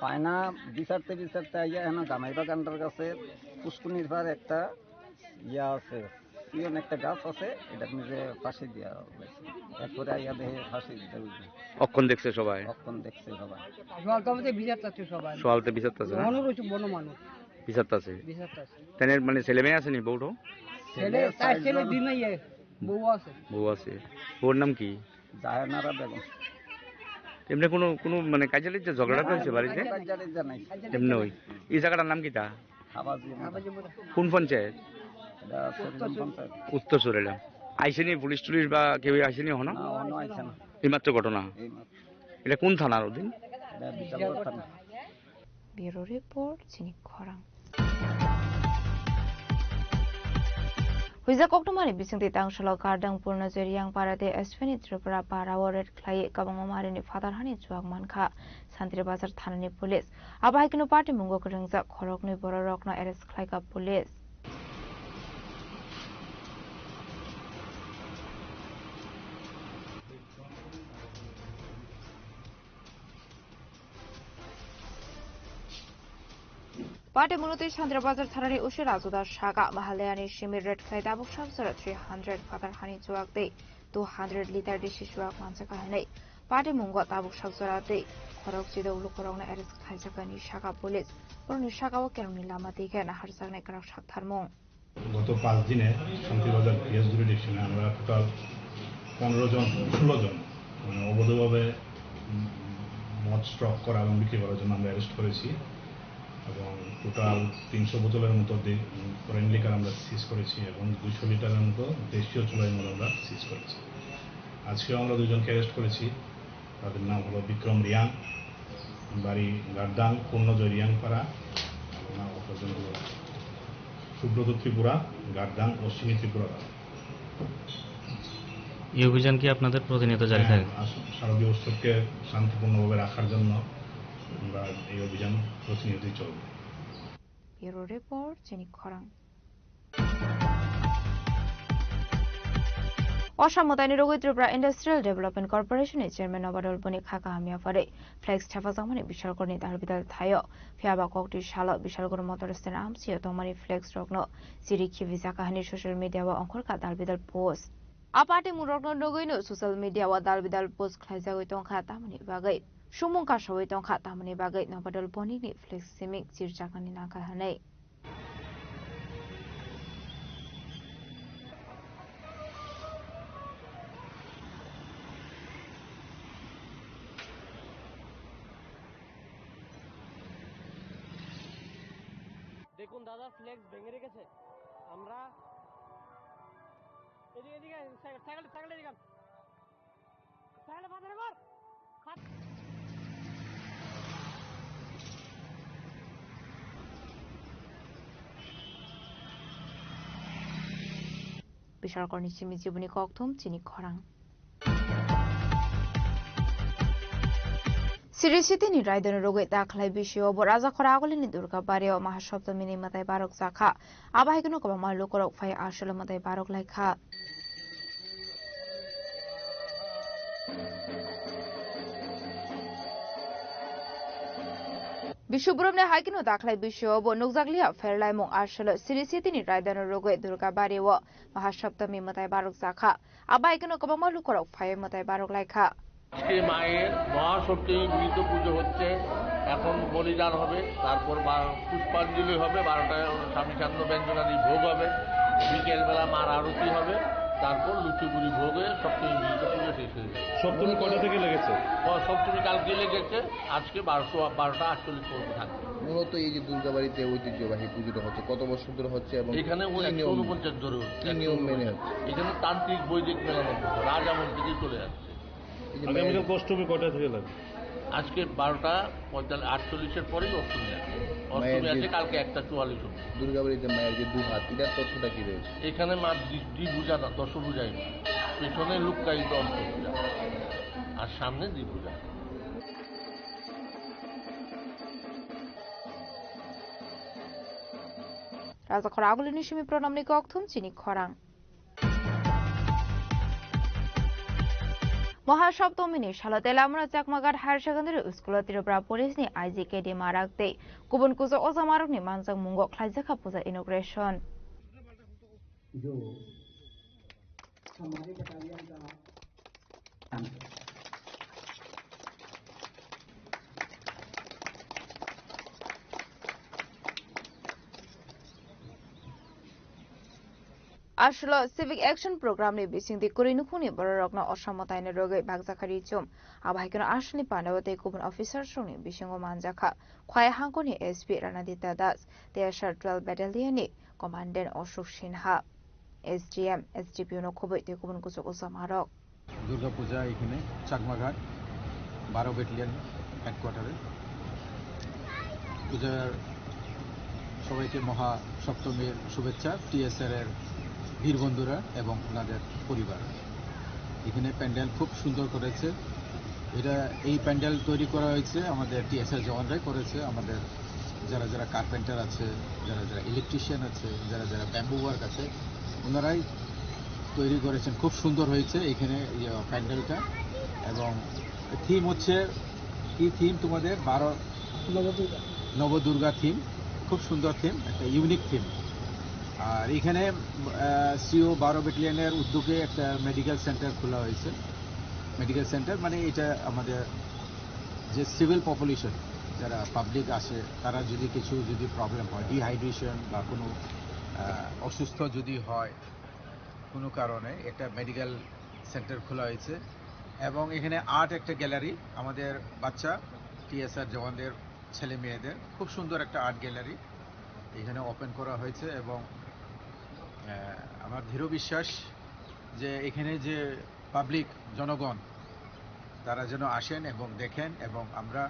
পায়না বিচারতে বিচারতে আইয়া এখানে জামাই বাগানটার কাছে পুষ্কুনির পার একটা ইয়া আছে, পিয়ন একটা গাছ আছে, এটার নিচে ফাঁসি দেওয়া হয়েছে। এরপরে আইয়া দেখে ফাঁসি দিতে হইবে। অক্ষণ দেখছে সবাই? অক্ষণ দেখছে সবাই। সকালতে বিচার চাচ্ছে সবাই। সকালতে বিচার চাচ্ছে না? মনে রয়েছে বড় মানুষ। বিচার চাচ্ছে? বিচার চাচ্ছে। তাহলে মানে ছেলে মেয়ে আসেনি বউটো? ছেলে, ছেলে চার ছেলে চারজন। দুই মেয়ে, বউ আছে। বউ আছে। বউর নাম কি? জাহানারা বেগম। এমনি কোনো, কোনো মানে কাজিয়া টাজিয়া ঝগড়া হয়েছে বাড়িতে? কাজিয়া টাজিয়া নাই। এমনি ওই। এই জায়গাটার নাম কিতা? হাবাজি মোড়া। কোন পঞ্চায়েত? এটা সরিরাম পঞ্চায়েত। উত্তর সরিরাম। আইসেনি পুলিশ টুলিশ বা কেউ আইসেনি হনো? না, অন্য আইসে না। এইমাত্র ঘটনা? এইমাত্র। এটা কোন থানার অধীন? এটা বিশালগড় থানা। Bureau report, chini khorang. Huijak koktwmani bisingtwi tangsalo Gardang Purnajoy Riyangpara tei Ashwini Tripura para o raid khlaiwi kwbangma marini phatar hani chuak mankha Santri Bazar thanani police. Abo hai kheno party mungo kwrwngjak khoroknwi bororokno arrest khlaikha police. Patimungno tei Santri Bazar thanani usi Rajuda saka Mahalaya ni simi raid khlai tabuk sak jora three hundred phatar hani chuak tei two hundred litre disi chuak manjakha hinwi patimungo tabuk sak jora tei khorok chidok lukurokno arrest khlaijakha hinwi saka police. Borokni sakao kerongni lama twi khe naharjaknai kwrak saktharmung. গত পাঁচ দিনে শান্তিবাজার পিএস জুরিডিকশনে আমরা টোটাল পনেরো জন, ষোলো জন, মানে, অবৈধভাবে, উম, মদ স্টক করা এবং বিক্রি করার জন্য আমরা অ্যারেস্ট করেছি এবং টোটাল তিনশো বোতলের মতো দে-, ফরেন লিকার আমরা সিজ করেছি এবং দুইশো লিটারের মতো দেশীয় চুলাই মদ আমরা সিজ করেছি। আজকেও আমরা দুইজনকে অ্যারেস্ট করেছি। তাদের নাম হলো বিক্রম রিয়াং, বাড়ি গাদ্দাং, পূর্ণজয় রিয়াংপাড়া, এবং অপরজন হলো সুব্রত ত্রিপুরা, গাদ্দাং, অশ্বিনী ত্রিপুরা। এই অভিযান কি আপনাদের প্রতিনিয়ত জারি থাকে? হ্যাঁ, আস-, শারদীয় উৎসবকে শান্তিপূর্ণভাবে রাখার জন্য আমরা এই অভিযান প্রতিনিয়তই চলবে। Bureau report, chini khorang. Osa mwtaini rogwi Tripura Industrial Development Corporation ni chairman Nobadol Boni kha kaham yaphari flex thepajakmani Bishalgarh ni dalbidal thaio. Phiyaba koktwi salo Bishalgarh motor stand amchio tongmani flex rokno chiri khibi jaka hinwi social media o ongkhorkha dalbidal post. A party mungrokno nugwino social media o dalbidal post khlaijagwi tongkha tamoni bagwi. Sumung kasawi tongkha tamoni bagwi Nobadol Boni ni flex siming chirjaknani nangkha hinwi. দেখুন দাদা, ফ্লেক্স ভেঙে রেখেছে। আমরা এদিকে, এদিকে, cycle, cycle, cycle এদিকে আন। Bishalgarh ni simi jiboni kokthum chini khorang. Sri Siti ni raidano rogwi ta khlai bisio bo Rajakhora agulini Durga bario Mahasoptami ni mwtai barok jakha. Abo hai kheno kwbangma lukurok phai aswkle mwtai barok lai kha. Bisubramni hai kheno dakhwlai bisio bo nukjakliya pherlaimung aswkle Sri Sitini raidano rogwi Durga bario Mahasaptami mwtai barok jakha. Abo hai kheno kwbangma lukurok phaiwi mwtai barok lai kha. আজকে মায়ের মহাসপ্তমী বিহিত পুজো হচ্ছে। এখন বলিদান হবে, তারপর বা-, পুষ্পাঞ্জলি হবে, বারোটায় স্বামী সান্ন ব্যঞ্জনাদি ভোগ হবে, বিকেলবেলা মার আরতি হবে, তারপর লুচিপুরি ভোগ হয়ে সপ্তমী বিহিত পুজো শেষ হয়ে যাবে। সপ্তমী কটা থেকে লেগেছে? ও, সপ্তমী কালকে লেগেছে, আজকে বারোশো, বারোটা আটচল্লিশ পর্যন্ত থাকবে। মূলত এই যে দুর্গাবাড়িতে ঐতিহ্যবাহী পুজোটা হচ্ছে, কত বছর ধরে হচ্ছে এবং এখানে ও কি একশো নিয়ম, ঊনপঞ্চাশ ধরে হচ্ছে, কি নিয়ম মেনে হচ্ছে? এখানে তান্ত্রিক বৈদিক মেলানো হচ্ছে, রাজ আমল থেকেই চলে আসছে। এই যে আগামীকাল মায়ের অষ্টমী কটা থেকে লাগবে? আজকে বারোটা পঁয়তাল্লিশ, আটচল্লিশের পরেই অষ্টমী আছে। অষ্টমী মায়ের যে আছে কালকে একটা চুয়াল্লিশ অবধি। দুর্গাবাড়িতে মায়ের যে দু হাত, এটার তথ্যটা কি রয়েছে? এখানে মা দ্বি-, দ্বিভুজা না, দশভুজাই মা। পেছনে লুক্কায়িত অষ্টভুজা, আর সামনে দ্বিভুজা। Rajakhor agulini simi pranamni kokthum chini khorang. Mahasaptomini salo Telamura Chakmaghat Higher Secondary School o Tripura Police ni I G K D Marak tei kubun kuchuk oja Marak ni manjak mungo khlaijak kha puja inauguration. जो हमारे बटालियन का Aswk o Civic Action Program ni bisingtwi kwrwi nukhungni bororokno osamwtaini rwgwi bakjakha richum. Abo hai kheno aswkni pandao tei kubun officer rokni bisingo manjakha Khwai hangkoni S P Ranadita Das, T S R twelve Battalion ni Commandant Ashok Sinha, S D M, S D P O no khobwi tei kubun kuchuk oja Marak. Durga পূজা এখানে চাকমাঘাট বারো ব্যাটালিয়ন হেডকোয়ার্টারে। পূজার সবাইকে মহা সপ্তমীর শুভেচ্ছা, টিএসআর এর বীর বন্ধুরা এবং ওনাদের পরিবার। এখানে প্যান্ডেল খুব সুন্দর করেছে। এটা, এই প্যান্ডেল তৈরি করা হয়েছে আমাদের টিএসআর জওয়ানরাই করেছে। আমাদের যারা যারা কার্পেন্টার আছে, যারা যারা ইলেকট্রিশিয়ান আছে, যারা যারা ব্যাম্বু ওয়ার্ক আছে, ওনারাই তৈরি করেছেন। খুব সুন্দর হয়েছে এখানে, ইয়ে, প্যান্ডেলটা। এবং থিম হচ্ছে, কি থিম তোমাদের? বারো নবদুর্গা। নবদুর্গা থিম, খুব সুন্দর থিম, একটা ইউনিক থিম। আর এখানে, আহ, সিও বারো ব্যাটালিয়নের উদ্যোগে একটা মেডিকেল সেন্টার খোলা হয়েছে। মেডিকেল সেন্টার মানে এটা আমাদের যে সিভিল পপুলেশন, যারা পাবলিক আছে, তারা যদি কিছু যদি প্রবলেম হয়, ডিহাইড্রেশন বা কোনো, আহ, অসুস্থ যদি হয় কোনো কারণে, একটা মেডিকেল সেন্টার খোলা হয়েছে। এবং এখানে আর্ট একটা গ্যালারি, আমাদের বাচ্চা টিএসআর জওয়ানদের ছেলে মেয়েদের খুব সুন্দর একটা আর্ট গ্যালারি এখানে ওপেন করা হয়েছে। এবং, আহ, আমার দৃঢ় বিশ্বাস যে এখানে যে পাবলিক, জনগণ, তারা যেন আসেন এবং দেখেন, এবং আমরা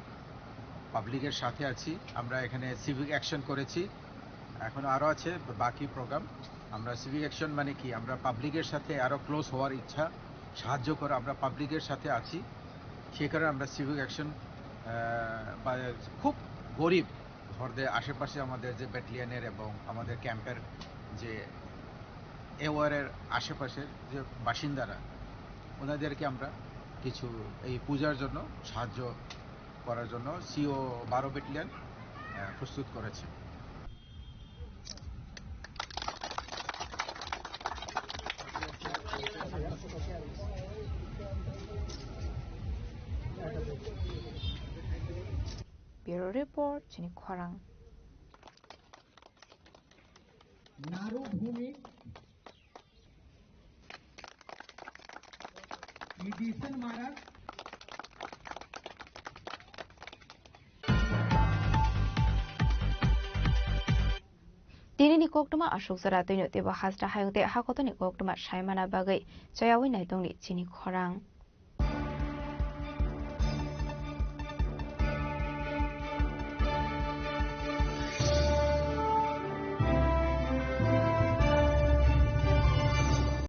পাবলিকের সাথে আছি। আমরা এখানে সিভিক অ্যাকশন করেছি, এখন আরও আছে বাকি প্রোগ্রাম। আমরা সিভিক অ্যাকশন মানে কি, আমরা পাবলিকের সাথে আরও ক্লোজ হওয়ার ইচ্ছা, সাহায্য করা, আমরা পাবলিকের সাথে আছি, সে কারণে আমরা সিভিক অ্যাকশন, আহ, বা খুব গরিব ঘরদের আশেপাশে আমাদের যে ব্যাটালিয়নের এবং আমাদের ক্যাম্পের যে এওয়ারের আশেপাশের যে বাসিন্দারা, ওনাদেরকে আমরা কিছু এই পূজার জন্য সাহায্য করার জন্য সিও বারো ব্যাটালিয়ন, আহ, প্রস্তুত করেছে। Bureau Report, chini khorang. নারু ভূমি, বিভীষণ মহারাজ। Tini ni koktwma aswk jora twino teibo hasta hayung tei hakotoni koktwma saimana bagwi chayawi naitongni chini khorang.